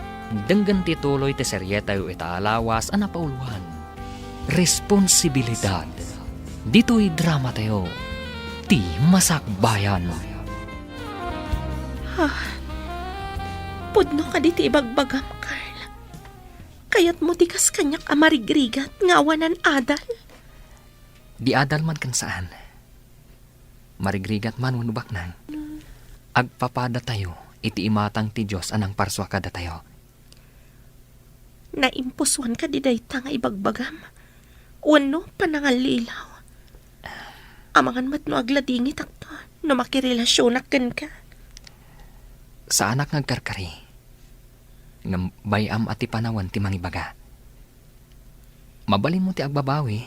denggen ti tuloy ti serietayo ita a lawas a napauluan, Responsibilidad. Ditoy dramatayo, Ti Masakbayan. Ha? Pudno kadi ti ibagbagam, Carl? Kayatmo ti kas kaniak a marigrigat nga awanan adal? Di adal man ken saan. Marigrigat man wenno baknang, agpapadatayo iti imatang ti Dios a nangparsua kadatayo. Naimposuan kadi dayta nga ibagbagam? Wenno panangallilaw? Amangan met no agladingitakto no makirelasionak kenka. Saanak nga agkarkari. Ngem bay-am a ti panawen ti mangibaga. Mabalinmo ti agbabawi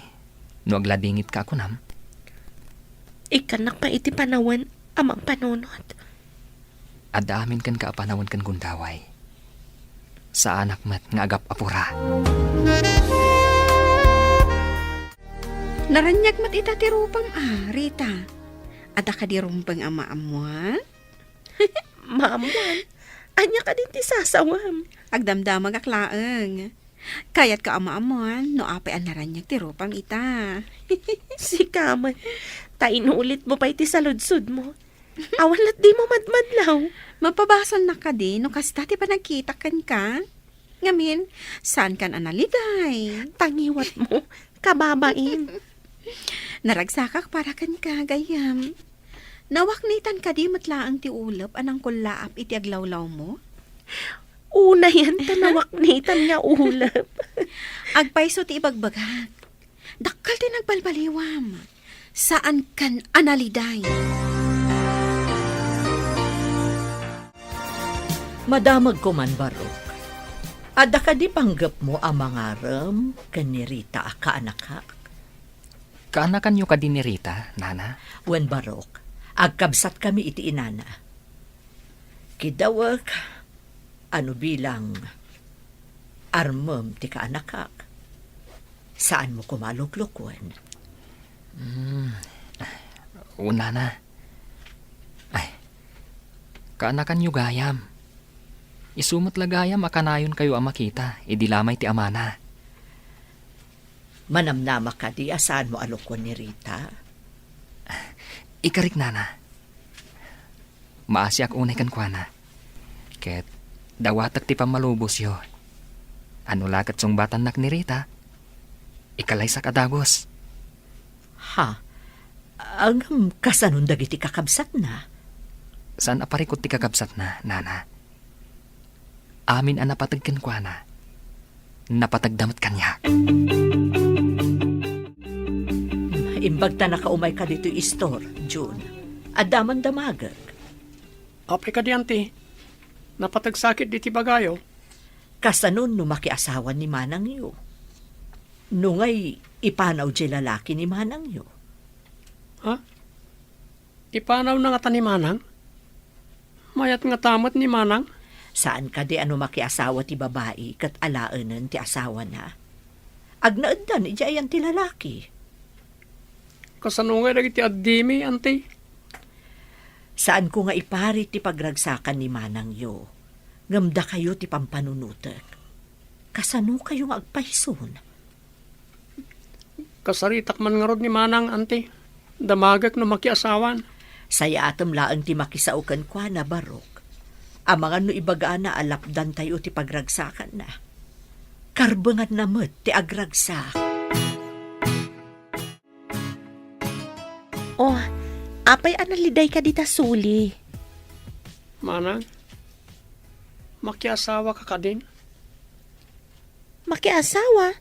no agladingitka a kunam. Ikkannak pay iti panawen a mangpanunot. Adda amin kenka a panawen ken gundaway. Saanak met nga agap-apura. Naraniag met ita ti rupam a, Rita. Adda kadi rumbeng a maammuan? Maammuan? Ania kadi ti sasawem? Agdamdamagak laeng. Kayatko a maammuan no apay a naraniag ti rupam ita. Sika met, ta inulitmo pay ti saludsodmo. Awan lat dimo madmadlaw. Mapabasolnak kadi no kasta ti panagkitak kenka? Ngamin, saankan a naliday? Tangiwatmo, kababain. Naragsakak para kenka, gayyem. Nawaknitan kadi met laeng ti ulep a nangkullaap iti aglawlawmo? Unayen ta nawaknitan nga ulep. Agpayso ti ibagbagak. Dakkel ti nagbalbaliwam. Saankan a naliday. Madamagko man, Barok. Adda kadi panggepmo a mangarem ken ni Rita a kaanakak? Kaanakanyo kadi ni Rita, Nana? Wen, Barok, agkabsatkami iti inana. Kidawek, ano bilang armem ti kaanakak. Saanmo koma a luklukuen. Hmm. O, Nana. Ay, kaanakanyo gayam. Isu met la gayam a kanayonkayo a makita idi lamay ti amana. Manamnama kadi a saanmo a lukuen ni Rita? Ikarik, Nana. Maasiak unay kenkuana. Ket dawatek ti pammalubosyo. Ano la ket sungbatannak ni Rita, ikalaysak a dagus. Ha? Ngem kasanon dagiti kakabsatna? Saan a parikut ti kakabsatna, Nana. Amin a napateg kenkuana, napategda met kaniak. Imbag ta nakaumayka ditoy istor, Jun. Adda man damagek. Apay kadi, Auntie? Napategsakit diti bagayo. Kasano no makiasawa ni manangyo? No ngay, ipanaw diay lalaki ni manangyo? Ha? Ipanawna ngata ni manang? Mayat ngata met ni manang? Saan kadi a no makiasawa ti babai ket alaenen ti asawana? Agnaeddan idiay ayan ti lalaki. Kasano ngay dagiti addimi, Auntie? Saanko nga iparit ti pagragsakan ni manangyo, ngem dakayo ti pampanunotek. Kasano kayo nga agpayson? Kasaritak man ngarud ni Manang, Auntie. Damagek no makiasawan. Sayatem laeng ti makisao kenkuana, Barok. Amangan no ibagana a lapdantayo ti pagragsakanna. Karbenganna met ti agragsak. Oh, apay a nalidayka dita suli? Manang, makiasawaka kadin? Makiasawa?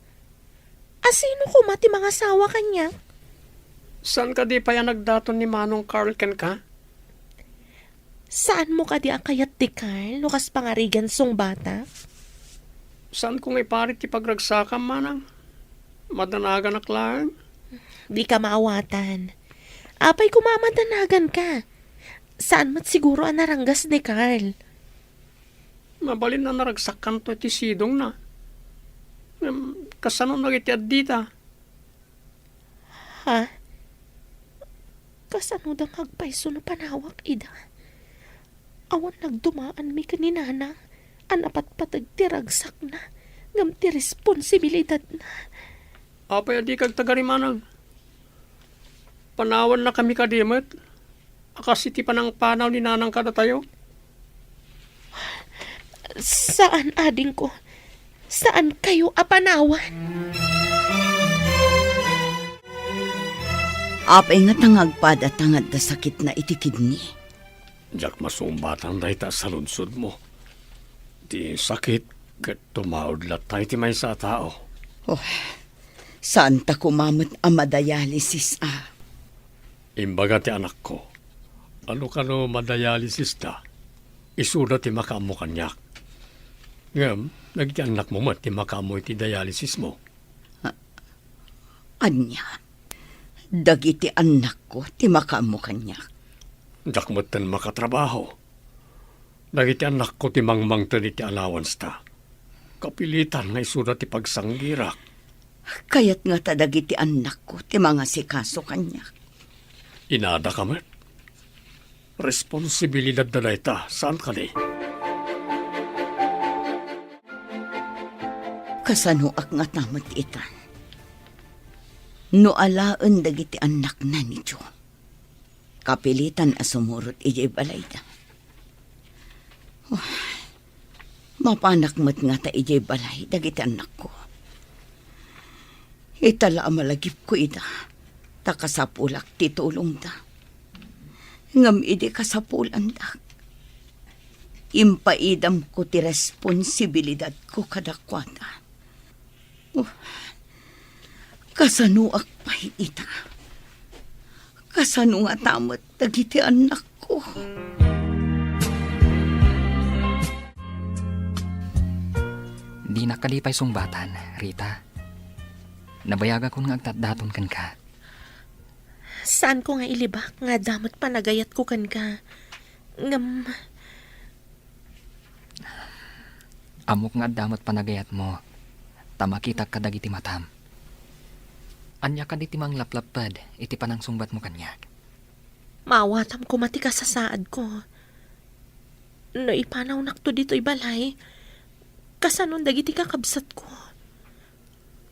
A sino koma ti mangasawa kaniak? Saan kadi pay a nagdaton ni Manong Carl kenka? Saanmo kadi a kayat ti Carl no kas pangarigan sungbatak? Saanko nga iparit ti pagragsakam, Manang. Madanaganak laeng. Dika maawatan. Apay koma a madanaganka? Saan met siguro a naranggas ni Carl? Mabalin a naragsakkanto iti sidongna. Ngem, kasano dagiti addita? Ha? Kasanoda nga agpayso no panawak ida? Awan nagdumaanmi ken ni Nana a napatpateg ti ragsakna ngem ti responsibilidadna. Apay a dika agtagari, Manang? Panawannakami kadi met a kas iti panangpanaw ni Nanang kadatayo? Saan, adingko. Saankayo a panawan. Apay ngata nga agpadata nga adda sakitna iti kidney? Diak masungbatan dayta a saludsodmo. Ti sakit ket tumaud latta iti maysa a tao. Oh, saanta koma met a madialysis a. Imbaga ti anakko a no kano madialysista, isuda ti makaammo kaniak. Ngem, dagiti annakmo met ti makaammo iti dialysismo. A-, ania? Dagiti annakko ti makaammo kaniak. Diak metten makatrabaho. Dagiti annakko ti mangmangted iti allowance-ta. Kapilitan nga isuda ti pagsanggirak. Kayat ngata dagiti annakko ti mangasikaso kaniak. Inadaka met. Responsibilidadda dayta, saan kadi? Kasanoak ngata met itan? No alaen dagiti annakna ni Joe, kapilitan a sumurot idiay balayda. Oh, mapanak met ngata idiay balay dagiti annakko. Ita la a malagipko ida, ta kasapulak ti tulongda. Ngem idi kasapulandak, impaidamko ti responsibilidadko kadakuada. Oh, kasanoak pay ita? Kasano ngata met dagiti annakko? Dinak kadi pay sungbatan, Rita. Nabayagakon nga agtatdaton kenka. Saanko nga ilibak nga adda met panagayatko kenka. Ngem, ammok nga adda met panagayatmo, ta makitak kadagiti matam. Ania kadi ti manglaplapped iti panangsungbatmo kaniak? Maawatam koma ti kasasaadko. No ipanawnakto ditoy balay, kasanon dagiti kakabsatko?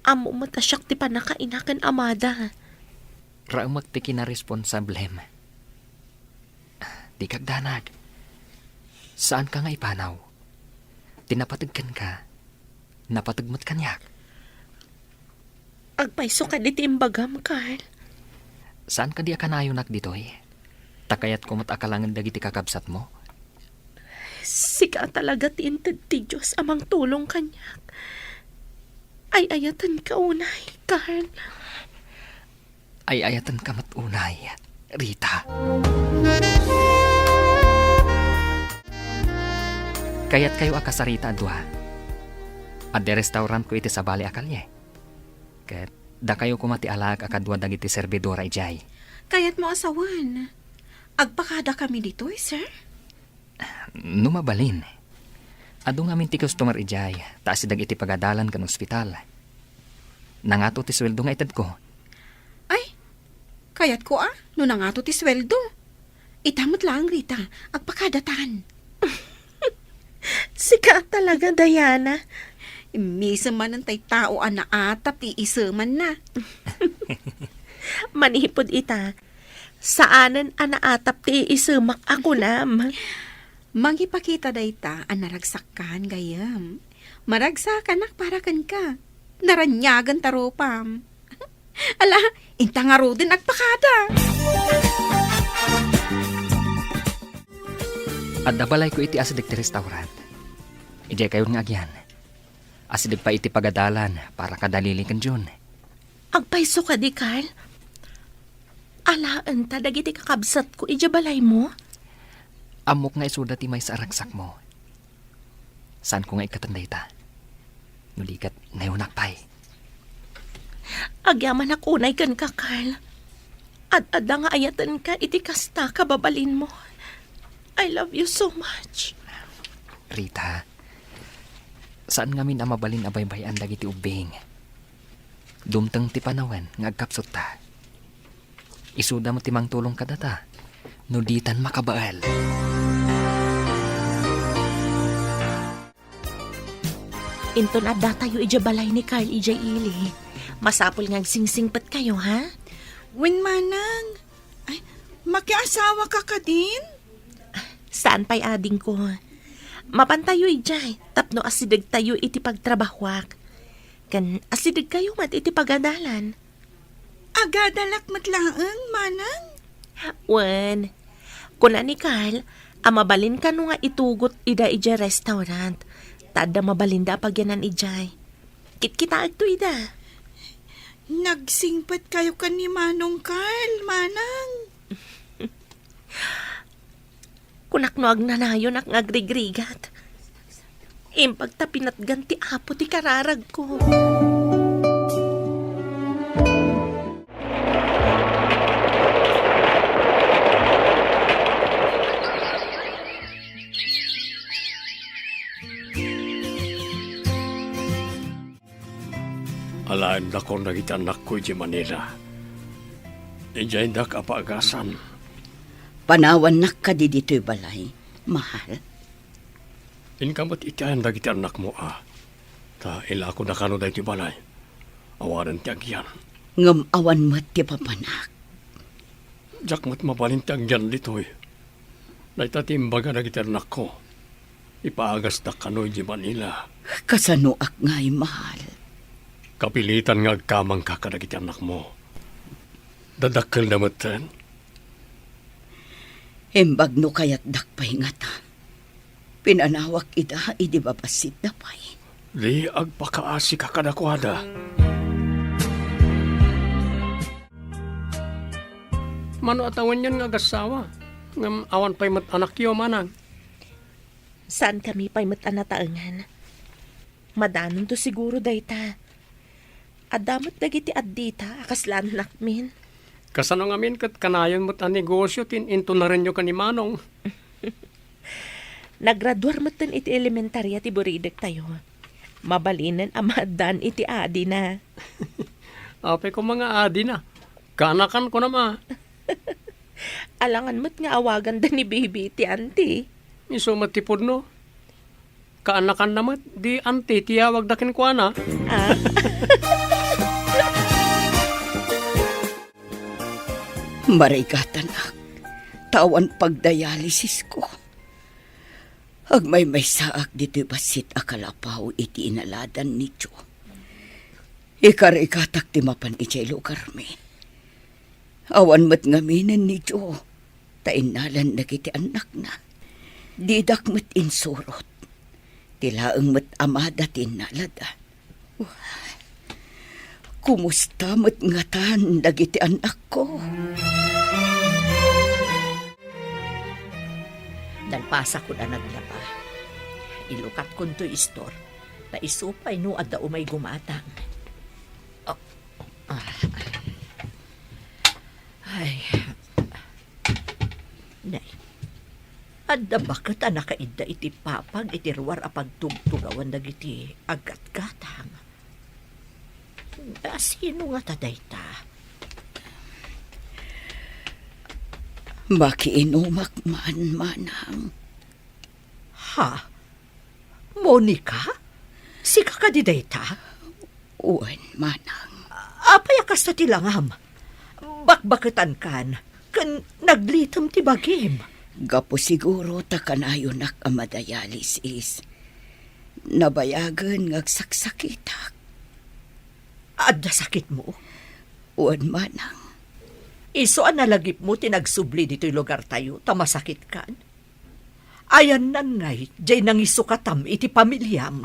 Ammom met a siak ti pannakaina ken amada. Raemek ti kinaresponsablem. Dika agdanag. Saanka nga ipanaw. Ti napateg kenka, napateg met kaniak. Agpayso kadi ti imbagam, Carl? Saan kadi a kanayonak ditoy? Ta kayatko met a kalangen dagiti kakabsatmo. Sika talaga ti inted ti Dios a mangtulong kaniak. Ay-ayatenka unay, Carl. Ay-ayatenka met unay, Rita. Kayatkayo a kasarita a dua. Adda restaurantko iti sabali a kalye. Ket dakayo koma ti alaek a kadua dagiti serbidora idiay. Kayatmo a sawen, agpakadakami ditoy, sir? No mabalin. Adu ngamin ti customer idiay, ta asideg iti pagadalan ken ospital. Nangato ti sueldo nga itedko. Ay, kayatko a, no nangato ti sueldo. Ita met laeng, Rita, agpakadatan. Sika talaga, Diana. Immisem manen tay tao a naatap ti isemanna. Manipud ita, saanen a naatap ti isemak a kunam. Mangipakita dayta a naragsakkan, gayyem. Maragsakanak para kenka. Naraniagen ta rupam. Ala, inta ngaruden agpakada. Adda balayko iti asideg ti restaurant. Idiay kayon nga agian. Asideg pay iti pagadalan para kadalili ken Jun. Agpayso kadi, Carl? Alaenta dagiti kakabsatko idiay balaymo? Ammok nga isuda ti maysa a ragsakmo. Saanko nga ikkaten dayta. No di ket, nayonak pay. Agyamanak unay kenka, Carl. Ad-adda nga ayatenka iti kasta kababalinmo. I love you so much. Rita, saan ngamin a mabalin a baybay-an dagiti ubbing. Dumteng ti panawen nga agkapsutta. Isuda met ti mangtulong kadata no ditan makabael. Inton addatayo idiay balay ni Carl idiay ili, masapul nga agsingsingpetkayo, ha? Wen, manang. Ay, makiasawaka kadin? Saan pay, adingko. Mapantayo idiay tapno asidegtayo iti pagtrabahoak. Ken asidegkayo met iti pagadalan. Agadalak met laeng, manang? Wen, kuna ni Carl a mabalin kano nga itugot ida idiay restaurant, ta adda mabalinda a pagyanan idiay. Kitkitaekto ida. Nagsingpetkayo ken ni Manong Carl, manang? Kunak no agnanayonak nga agrigrigat. Imbag ta pinatgan ti Apo ti kararagko. Alaendakon dagiti annakko idiay Manila. Idiay indak a paagasan. Panawannak kadi ditoy balay, mahal? Inka met iti ayan dagiti annakmo, a. Ta ilakodakano daytoy balay. Awanen ti agian. Ngem awan met ti papanak. Diak met mabalin ti agyan ditoy. Dayta ti imbaga dagiti annakko. Ipaagasdak kano idiay Manila. Kasanoak ngay, mahal? Kapilitan nga agkamangka kadagiti annakmo. Dadakkelda metten. Imbag no kayatdak pay ngata, pinanawak ida idi babassitda pay. Di agpakaasika kadakuada. Mano a tawenyon nga agassawa, ngem awan pay met anakyo, manang? Saankami pay met a nataengan. Madanonto siguro dayta. Adda met dagiti addita a kasla annakmin. Kasano ngamin ket kanayon met a negosio ti in-intunarenyo ken ni Manong? Nagraduar metten iti elementaria ti buridektayo. Mabalinen a maaddaan iti adina. Apay koma nga adina? Kaanakan kunam a. Alangan met nga awaganda ni Bibi iti anti. Isu met ti pudno. Kaanakanna met, di anti ti yawagda kenkuana. Ah. Marigatanak, ta awan pagdialysisko. Agmaymaysaak ditoy bassit a kalapaw iti inaladan ni Joe. Ikarigatak ti mapan idiay lugarmi. Awan met ngaminen ni Joe, ta innalana dagiti annakna. Didak met insurot. Ti laeng met amada ti innalada. Kumusta met ngatan dagiti annakko? Nalpasakon a naglaba. Ilukatkonto istor, ta isu pay no adda umay gumatang. Oh. Ah. Ay. Nay, adda ba ket a nakaidda iti papag iti ruar a pagtugtugawan dagiti aggatgatang? Asino ngata dayta? Makiinumak man, manang. Ha? Monica? Sika kadi dayta? Wen, manang. Apay a kasta ti langam? Bakbaketankan, ken naglitem ti bagim. Gapu siguro ta kanayonak a madialysis. Nabayagen nga agsaksakitak. Adda sakitmo? Wen, manang. Isu a nalagipmo ti nagsubli ditoy lugartayo ta masakitkan? Ayannan ngay, jay nangisukatam iti pamiliam.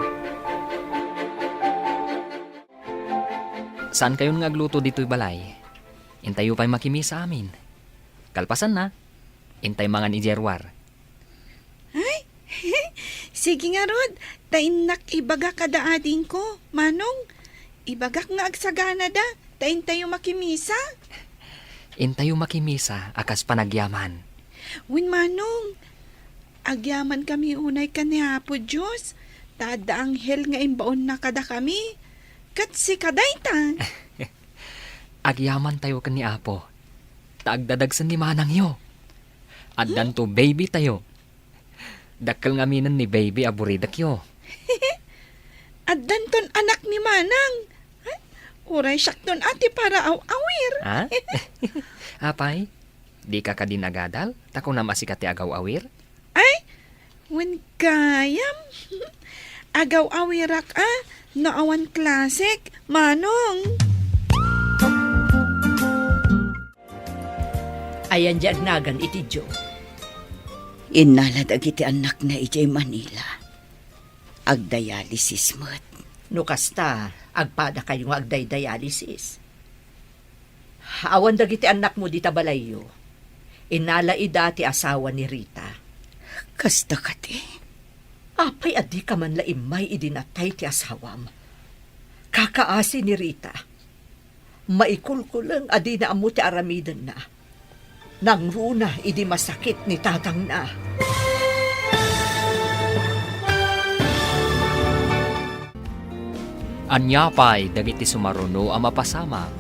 Saankayon nga agluto ditoy balay? Intayo pay makimisa amin. Kalpasanna, intay mangan idiay ruar. Ay, sige ngarud, ta innak ibaga kada adingko, Manong. Ibagak nga agsaganada, ta intayo makimisa. Intayo makimisa a kas panagyaman. Wen, Manong, agyamankami unay ken ni Apo Dios, ta adda anghel nga imbaonna kadakami. Ket sika dayta. Agyamantayo ken ni Apo, ta agdadagsen ni manangyo. Addanto baby tayo. Dakkel ngaminen ni baby a buridakyo. Addanton anak ni manang. Ay, uray siakton a ti paraaw-awir. Ha? Apay, dika kadi nagadal? Ta kunam a sika ti agaw-awir? Ay, wen gayam. Agaw-awirak a, no awan klasek, Manong. Ayan di agnagan iti Diyo. Innala dagiti annakna idiay Manila. Agdialysis met. No kasta, agpadakayo nga agdidialysis. Awan dagiti annakmo dita balayyo. Innala ida ti asawa ni Rita. Kasta kadi? Apay a dika man la immay idi natay ti asawam? Kakaasi ni Rita. Maikulkuleng a dina ammo ti aramidenna. Nangruna idi masakit ni tatangna. Ania pay dagiti sumaruno a mapasamak?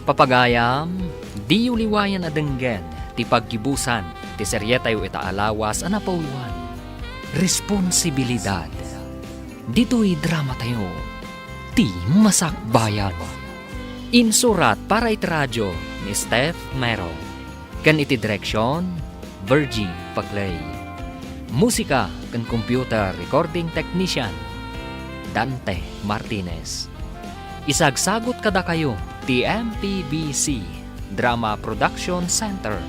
Papagayam, diyo liwayan a denggen ti paggibusan ti serietayo ita a lawas a napauluan. Responsibilidad. Ditoy dramatayo, Ti Masakbayan. Insurat para iti radio ni Steph Mero. Ken iti direksion, Virgie Paclay. Musika ken computer recording technician, Dante Martinez. Isagsagut kadakayo ti M P B C Drama Production Center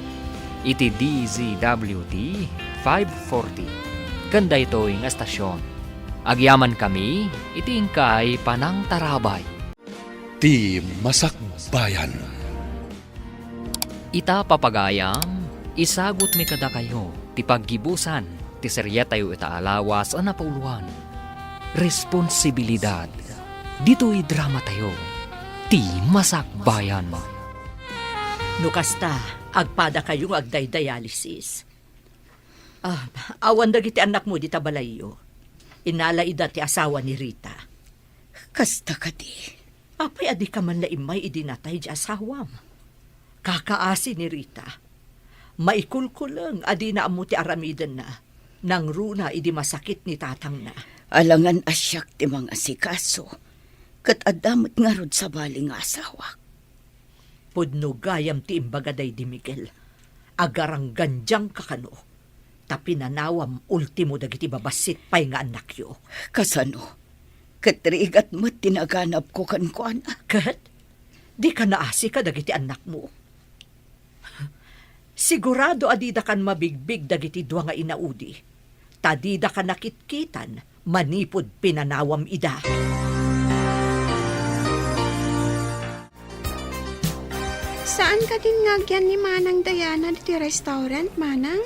iti D Z W T five forty. Ken daytoy nga estasyon, agyamankami iti inkay panangtarabay. Ti Masakbayan. Ita, papagayam, isagutmi kadakayo ti paggibusan ti serietayo ita a lawas a napauluan. Responsibilidad. Ditoy dramatayo, Ti Masakbayan. No kasta, agpadakayo nga agdidialysis. Ah, awan dagiti annakmo dita balayyo. Innala ida ti asawa ni Rita. Kasta kadi? Apay a dika man la immay idi natay di asawam? Kakaasi ni Rita. Maikulkuleng a dina ammo ti aramidenna. Nangruna idi masakit ni tatangna. Alangan a siak ti mangasikaso, ket adda met ngarud sabali nga asawak. Pudno gayam ti imbaga daydi Miguel. Agaranggandiangka kano, ta pinanawam ultimo dagiti babassit pay nga annakyo. Kasano? Ket rigat met ti naganabko kenkuana. Ket dika naasi kadagiti annakmo. Sigurado a didakan mabigbig dagiti dua nga inaudi, ta didaka nakitkitan manipud pinanawam ida. Saan kadin nga agyan ni Manang Diana ditoy restaurant, Manang?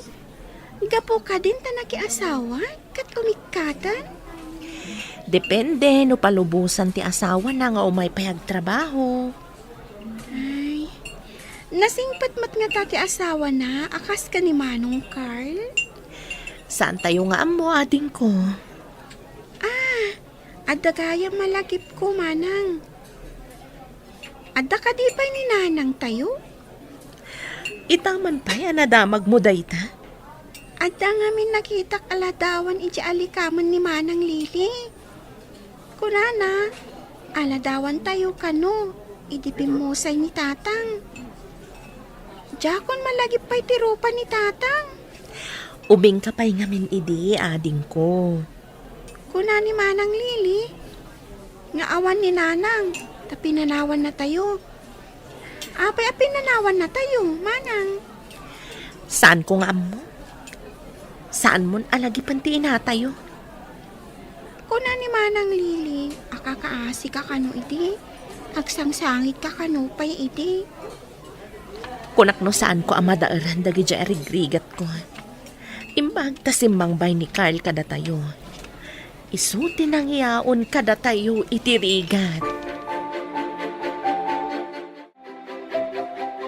Gapu kadin ta nakiasawa ket umikkatan? Depende no palubosan ti asawana nga umay pay agtrabaho. Ay, nasingpet met ngata ti asawana a kas ken ni Manong Carl? Saantayo nga ammo, adingko. Ah, adda gayam a lagipko, Manang. Adda kadi pay ni nanangtayo? Ita man pay a nadamagmo dayta? Adda ngamin nakitak a ladawan idiay alikamen ni Manang Lili. Kunana, aladawantayo kano idi pimmusay ni Tatang. Diakon malagip pay ti rupa ni Tatang. Ubingka pay ngamin idi, adingko. Kuna ni Manang Lili nga awan ni Nanang ta pinanawannatayo. Apay a pinanawannatayo, Manang? Saanko nga ammo. Saanmon a lagipen ti inatayo. Kuna ni Manang Lili a kakaasika kano idi, agsangsangitka kano pay idi. Kunak no saanko a madaeran dagidiay a rigrigatko. Imbag ta simmangbay ni Carl kadatayo. Isu ti nangiaon kadatayo iti rigat.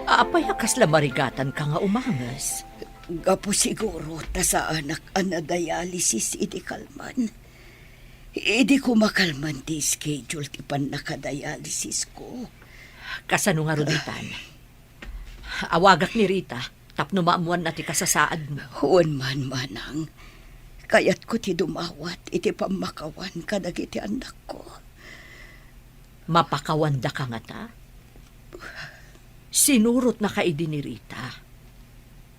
Apay a kasla marigatanka nga umanges? Gapu siguro ta saanak a nadialysis idi kalman. Idi koma kalman ti schedule ti pannakadialysisko. Kasano ngarud itan? Awagak ni Rita tapno maammoanna ti kasasaadmo. Wen man, Manang. Kayatko ti dumawat iti pammakawan kadagiti annakko. Mapakawandaka ngata? Sinurotnaka idi ni Rita.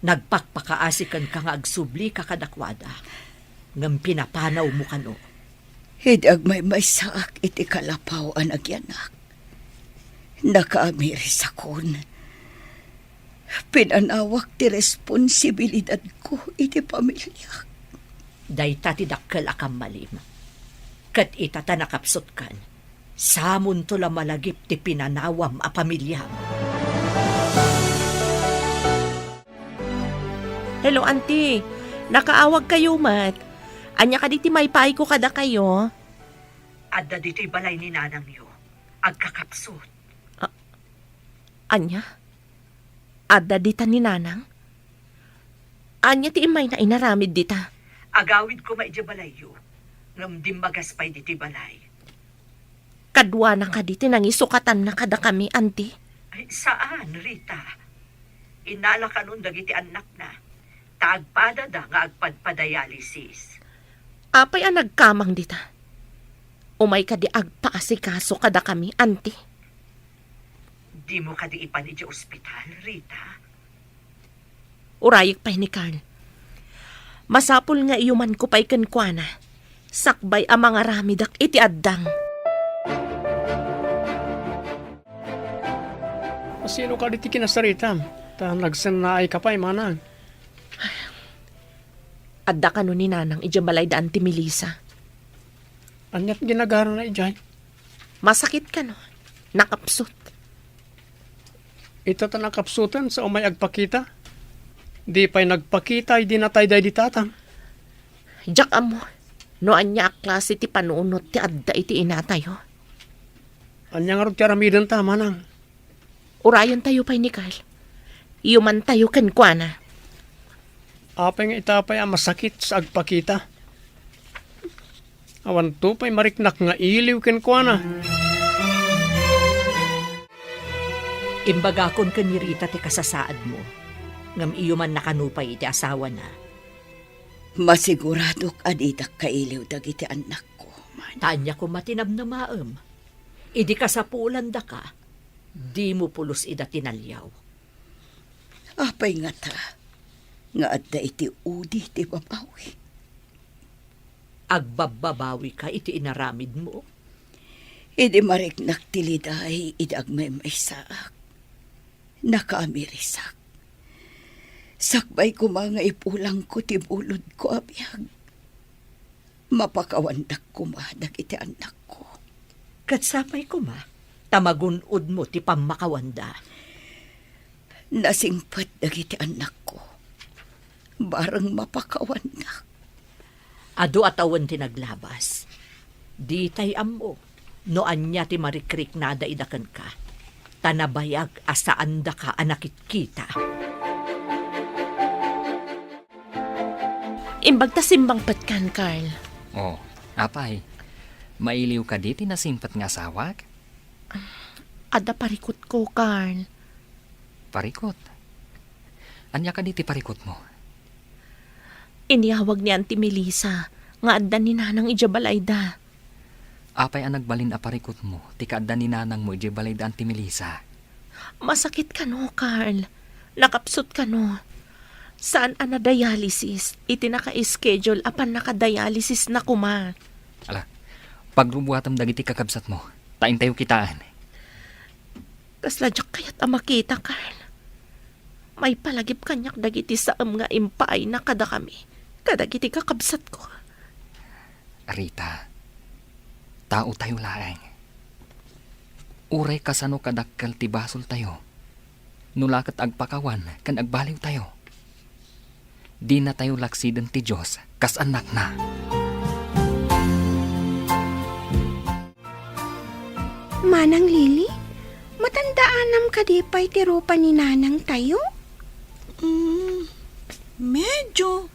Nagpakpakaasi kenka nga agsublika kadakuada, ngem pinapanawmo kano. Idi agmaymaysaak iti kalapaw a nagyanak, nakaamirisakon. Pinanawak ti responsibilidadko iti pamiliak. Dayta ti dakkel a kammalim. Ket ita ta nakapsutkan, samonto la malagip ti pinanawam a pamiliam. Hello, Auntie. Nakaawagkayo met. Ania kadi ti maipaayko kadakayo? Adda ditoy balay ni nanangyo. Agkakapsut. A-, ania? Adda dita ni Nanang? Ania ti immayna inaramid dita? Agawid koma idiay balayyo, ngem dimmagas pay ditoy balay. Kaduana kadi ti nangisukatanna kadakami, Auntie? Ay, saan, Rita. Innalakanon dagiti annakna, ta agpadada nga agpadpadialysis. Apay a nagkamang dita? Umay kadi agpaasikaso kadakami, Auntie? Dimo kadi ipan idiay ospital, Rita? Urayek pay ni Carl. Masapul nga iyumanko pay kenkuana, sakbay a mangaramidak iti addang. Sino kadi ti kinasaritam? Ta nagsennaayka pay, Manang. Adda kano ni Nanang idiay balay da Auntie Melissa. Ania ti ginagarana idiay? Masakit kano. Nakapsut. Ita ta nakapsuten sa umay agpakita. Di pay nagpakita idi natay daydi Tatang. Diak ammo no ania a klase ti panunot ti adda iti inatayo. Ania ngarud ti aramidenta, Manang? Urayentayo pay ni Carl. Iyumantayo kenkuana. Apay nga ita pay a masakit sa agpakita? Awanto pay mariknak nga iliw kenkuana. Imbagakon ken ni Rita ti kasasaadmo, ngem iyumanna kano pay iti asawana. Masiguradok a didak kailiw dagiti annakko, Manang. Ta ania koma ti namnamaem? Idi kasapulandaka, dimo pulos ida tinaliaw. Apay ngata nga adda iti udi ti babawi? Agbabbabawika iti inaramidmo? Idi mariknak ti liday idi agmaymaysaak, nakaamirisak. Sakbay koma nga ipulangko ti bulodko a biag, mapakawandak koma dagiti annakko. Ket sapay koma ta magun-odmo ti pammakawanda. Nasingpet dagiti annakko, bareng mapakawandak. Adu a tawen ti naglabas. Ditay ammo no ania ti marikriknada ida kenka, ta nabayag a saandaka a nakitkita. Imbag ta simmangpetkan, Carl. Oh, apay, mailiw kadi ti nasingpet nga asawak? Adda parikutko, Carl. Parikut? Ania kadi ti parikutmo? Inyawag ni Auntie Melissa nga adda ni Nanang idiay balayda. Apay a nagbalin a parikutmo ti kaadda ni nanangmo idiay balay da Auntie Melissa? Masakit kano, Carl. Nakapsut kano. Saan a na-dialysis iti naka-schedule a pannaka-dialysis na koma. Ala, pagrubuatem dagiti kakabsatmo, ta intayo kitaen. Kasla diak kayat a makita, Carl. Maipalagip kaniak dagiti saem nga impaayna kadakami, kadagiti kakabsatko. Rita, taotayo laeng. Uray kasano kadakkel ti basoltayo, no la ket agpakawan ken agbaliwtayo, dinatayo laksiden ti Dios kas annakna. Manang Lily, matandaanam kadi pay ti rupa ni nanangtayo? Mm, medyo.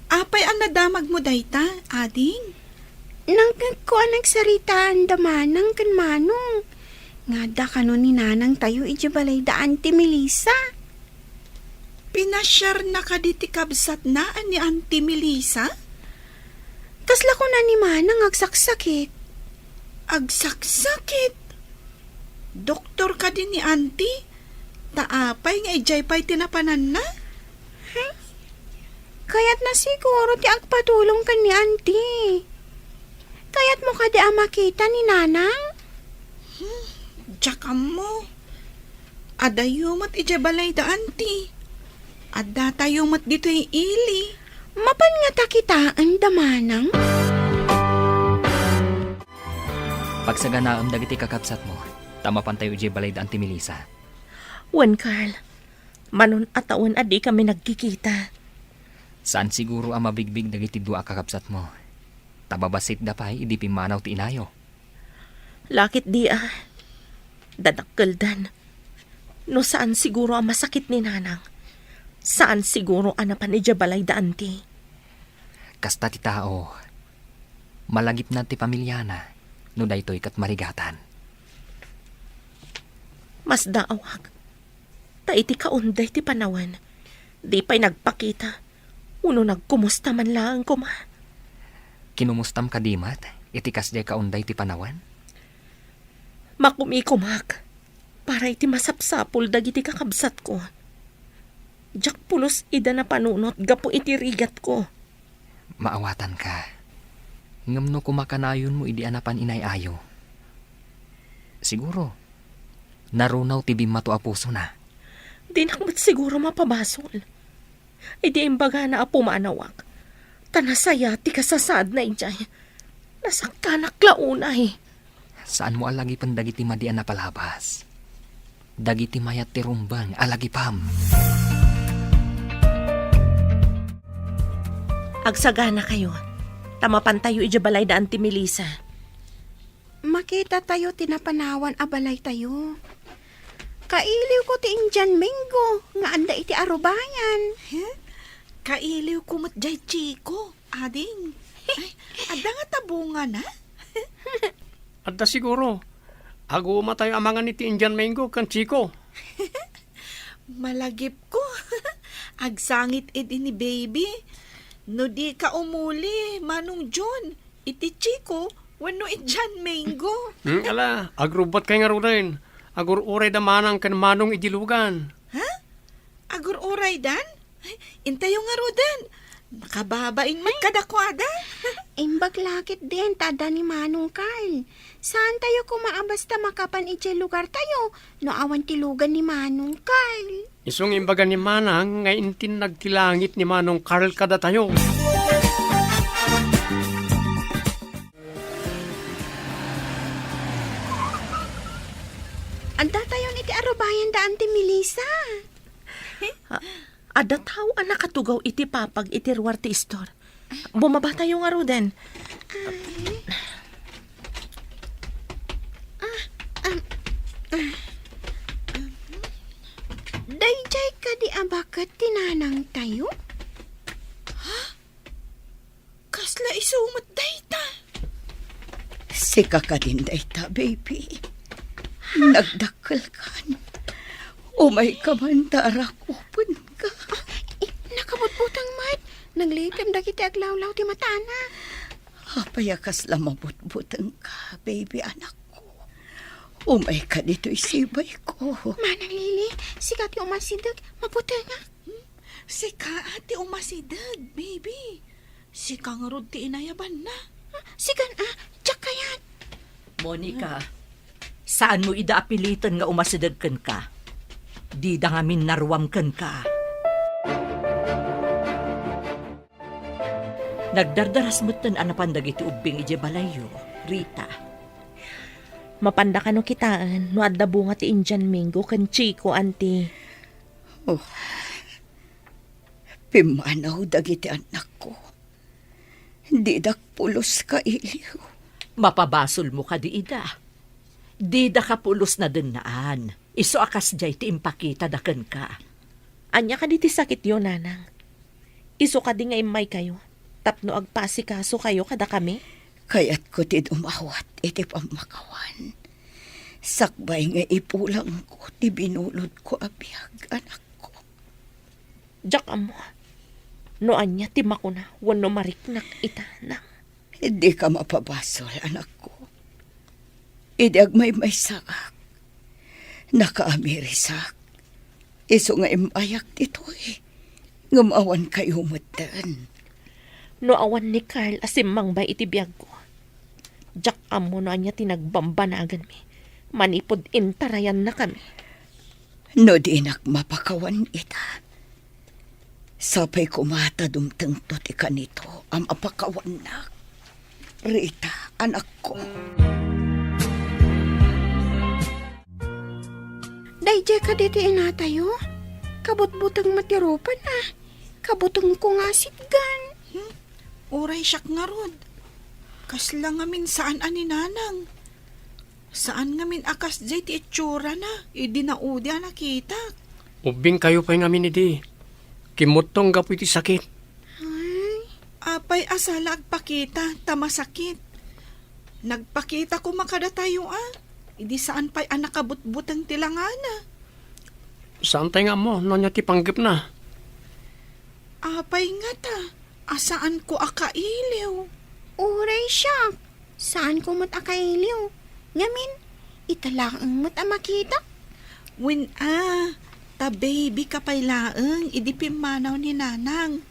Apay a nadamagmo dayta, ading? Nangngegko a nagsaritaan da manang ken manong nga adda kano ni nanangtayo idiay balay da Auntie Melissa. Pinasiarna kadi ti kabsatna a ni Auntie Melissa? Kasla kuna ni manang agsaksakit. Agsaksakit? Doktor kadi ni Auntie? Ta apay nga idiay pay ti napananna? Hmm? Kayatna siguro ti agpatulong ken ni Auntie. Kayatmo kadi a makita ni Nanang? Hmm, diak ammo. Adayo met idiay balay da Auntie. Addatayo met ditoy ili. Mapan ngata kitaen da manang? Pagsaganaem dagiti kakabsatmo, ta mapantayo idiay balay da Auntie Melissa. Wen, Carl. Manon a tawen a dikami nagkikita. Saan siguro a mabigbig dagiti dua a kakabsatmo, ta babassitda pay idi pimmanaw ti inayo. Lakit di a, dadakkeldan. No saan siguro a masakit ni Nanang, saan siguro a napan idiay balay da Auntie. Kasta ti tao, malagipna ti pamiliana no daytoy ket marigatan. Masdaawak, ta iti kaunday ti panawen, di pay nagpakita, wenno nagkumusta man laeng koma. Kinumustam kadi met iti kasdiay kaunday ti panawen? Makumikomak para iti masapsapul dagiti kakabsatko. Diak pulos ida napanunot gapu iti rigatko. Maawatanka. Ngem no kumakanayonmo idi a napan inay-ayo, siguro, narunaw ti bimmato a pusona. Dinak met siguro mapabasol. Idi imbagana a pumanawak, ta nasaya ti kasasaadna idiay, nasakkanak la unay. Saanmo a lagipen dagiti madi a napalabas. Dagiti mayat ti rumbeng a lagipem. Agsaganakayo, ta mapantayo idiay balay da Auntie Melissa. Makitatayo ti napanawan a balaytayo. Kailiwko ti Indian mango nga adda iti arubayan. Huh? Kailiwko met jay Chico, ading. Ay, adda ngata bungana? Adda siguro. Agumatayo a mangan iti Indian mango ken Chico. Malagipko. Agsangit idi ni baby. No dika umuli, Manong John, iti Chico wenno Indian mango. Hmm, ala, agrubbatkay ngaruden. Agur-uray da manang ken manong idi lugan. Ha? Agur-uraydan? Ay, intayo ngaruden. Nakababain met kadakuada. Imbag la ketdin ta adda ni Manong Carl. Saantayo koma a basta makapan idiay lugartayo no awan ti lugan ni Manong Carl. Isu nga imbaga ni Manang nga intinnag ti langit ni Manong Carl kadatayo. Addatayon iti arubayan da Auntie Melissa. Ah, adda tao a nakatugaw iti papag iti ruar ti istor. Bumabatayo ngaruden. Ay. Ah, um, ah, um. Daydiay kadi a baket ti nanangtayo? Ha? Kasla isu met dayta? Sika kadin dayta, baby. Nagdakkelkan. Umayka man ta arakupenka. Eh, nakabutbutang met. Naglitem dagiti aglawlaw ti matana. Apay a kasla mabutbutengka, baby anakko? Umayka ditoy sibayko. Manang Lily, sika ti umasideg, mabutengak. Hmm? Sika ti umasideg, baby. Sika ngarud ti inayabanna. Ah, sikan a, diak kayat. Monica, saanmo ida a piliten nga umasideg kenka. Dida ngamin naruam kenka. Nagdardaras metten a napan dagiti ubbing idiay balayyo, Rita. Mapanda kano kitaen no adda bunga ti Indian mango ken Chico, Auntie. Oh, pimmanaw dagiti annakko. Didak pulos kailiw. Mapabasolmo kadi ida? Didaka pulos nadennaan. Isu a kasdiay ti impakitada kenka. Ania kadi ti sakityo, nanang? Isu kadi nga immaykayo tapno agpaasikasokayo kadakami? Kayatko ti dumawat iti pammakawan. Sakbay nga ipulangko ti binulodko a biag, anakko. Diak ammo no ania ti makuna wenno mariknak ita, nang. Dika mapabasol, anakko. Idi agmaymaysaak, nakaamirisak. Isu nga immayak ditoy, ngem awan kayo metten. No awan ni Carl a simmangbay iti biagko, diak ammo no ania ti nagbambanaganmi manipud intarayannakami. No dinak mapakawan ita, sapay koma ta dumtengto ti kanito a mapakawannak, Rita, anakko. Daydiay kadi ti inatayo? Kabutbuteng met ti rupana. Kabutengko nga sitgan. Hmm? Uray siak ngarud. Kasla ngamin saan a ni nanang. Saan ngamin a kasdiay ti itsurana idi naudi a nakitak. Ubbingkayo pay ngamin idi. Kimmuttong gapu iti sakit. Ay. Apay a sala agpakita ta masakit. Nagpakita koma kadatayo a. Idi saan pay a nakabutbuteng ti langana. Saantay nga ammo no ania ti panggepna. Apay ngata a saanko a kailiw? Uray siak, saanko met a kailiw. Ngamin, ita laeng met a makitak. Wen a, ta baby ka pay laeng idi pimmanaw ni nanang.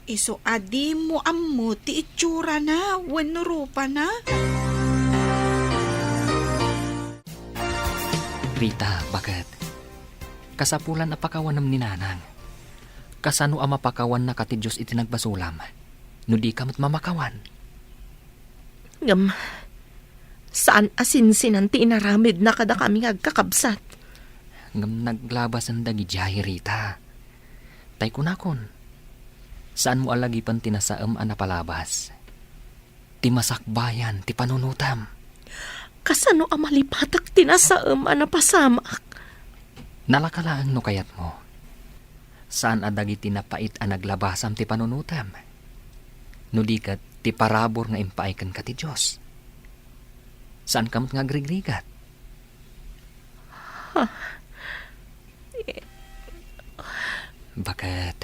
Isu a dimo ammo ti itsurana wenno rupana. Rita, baket. Kasapulan a pakawanem ni nanang. Kasano a mapakawannaka ti Dios iti nagbasolam, no dika met mamakawan? Ngem, saan a sinsinan ti inaramidna kadakami nga agkakabsat. Ngem naglabasen dagidiay, Rita. Tay kunakon, saanmo a lagipen ti nasaem a napalabas. Ti masakbayan ti panunotem. Kasano a malipatek ti nasaem a napasamak? Nalaka laeng no kayatmo. Saan a dagiti napait a naglabasam ti panunotem. No di ket ti parabur nga impaay kenka ti Dios. Saanka met nga agrigrigat. Baket,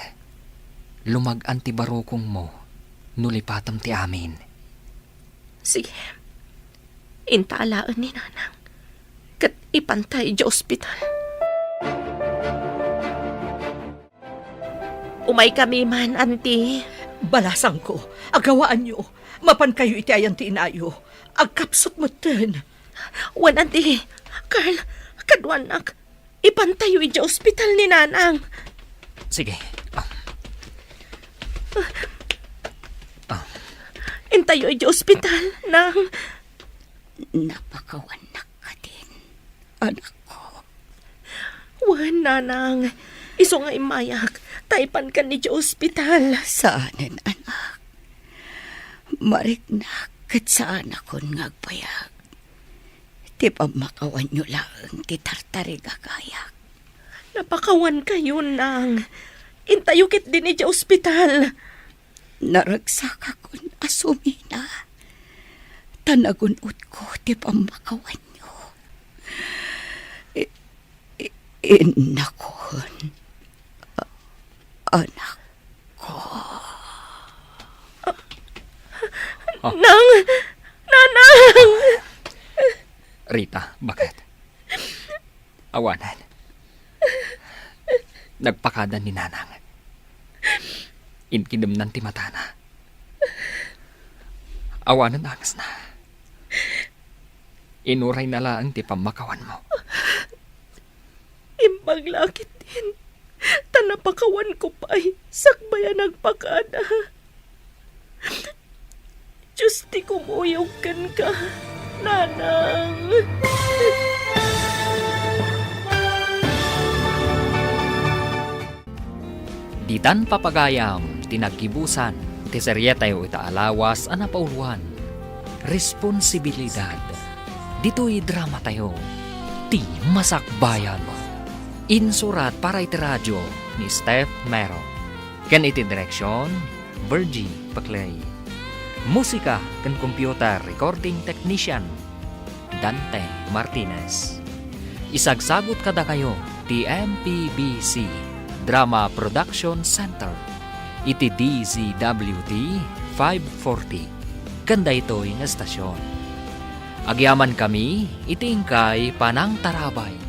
lumag-an ti barukongmo no lipatem ti amin. Sige. Inta alaen ni nanang. Ket ipanta idiay ospital. Umaykami man, Auntie. Balasangko, agawaanyo. Mapankayo iti ayan ti inayo. Agkapsut metten. Wen, Auntie. Carl, kaduanak. Ipantayo idiay ospital ni nanang. Sige. Ah. Ah. Intayo idiay ospital, nang. Napakawannak kadin, anakko. Wen, nanang. Isu nga immayak, ta ipankan idiay ospital. Saanen, anak. Mariknak ket saanakon nga agbayag. Ti pammakawanyo laeng ti tartarigagayak. Napakawankayo, nang. Intayo ketdin idiay ospital. Naragsakakon a sumina, ta nagun-otko ti pammakawanyo. I-, i-, innakon, a-, anakko. Oh. Nang! Nanang! Rita, bakit? Awanen. Nagpakadan ni Nanang. Inkidemnan ti matana. Awanen angesna. Inurayna laeng ti pammakawanmo. Imbag la ketdin, ta napakawanko pay sakbay a nagpakada. Diyos ti kumuyog kenka, Nanang. Ditan papagayam ti naggibusan ti serietayo ita a lawas a napauluan, Responsibilidad. Ditoy dramatayo, Ti Masakbayan. Insurat para iti radio ni Steph Mero. Ken iti direksion, Virgie Paclay. Musika ken computer recording technician, Dante Martinez. Isagsagut kadakayo ti M P B C Drama Production Center iti D Z W T five forty ken daytoy nga estasion. Agyamankami iti inkay panangtarabay.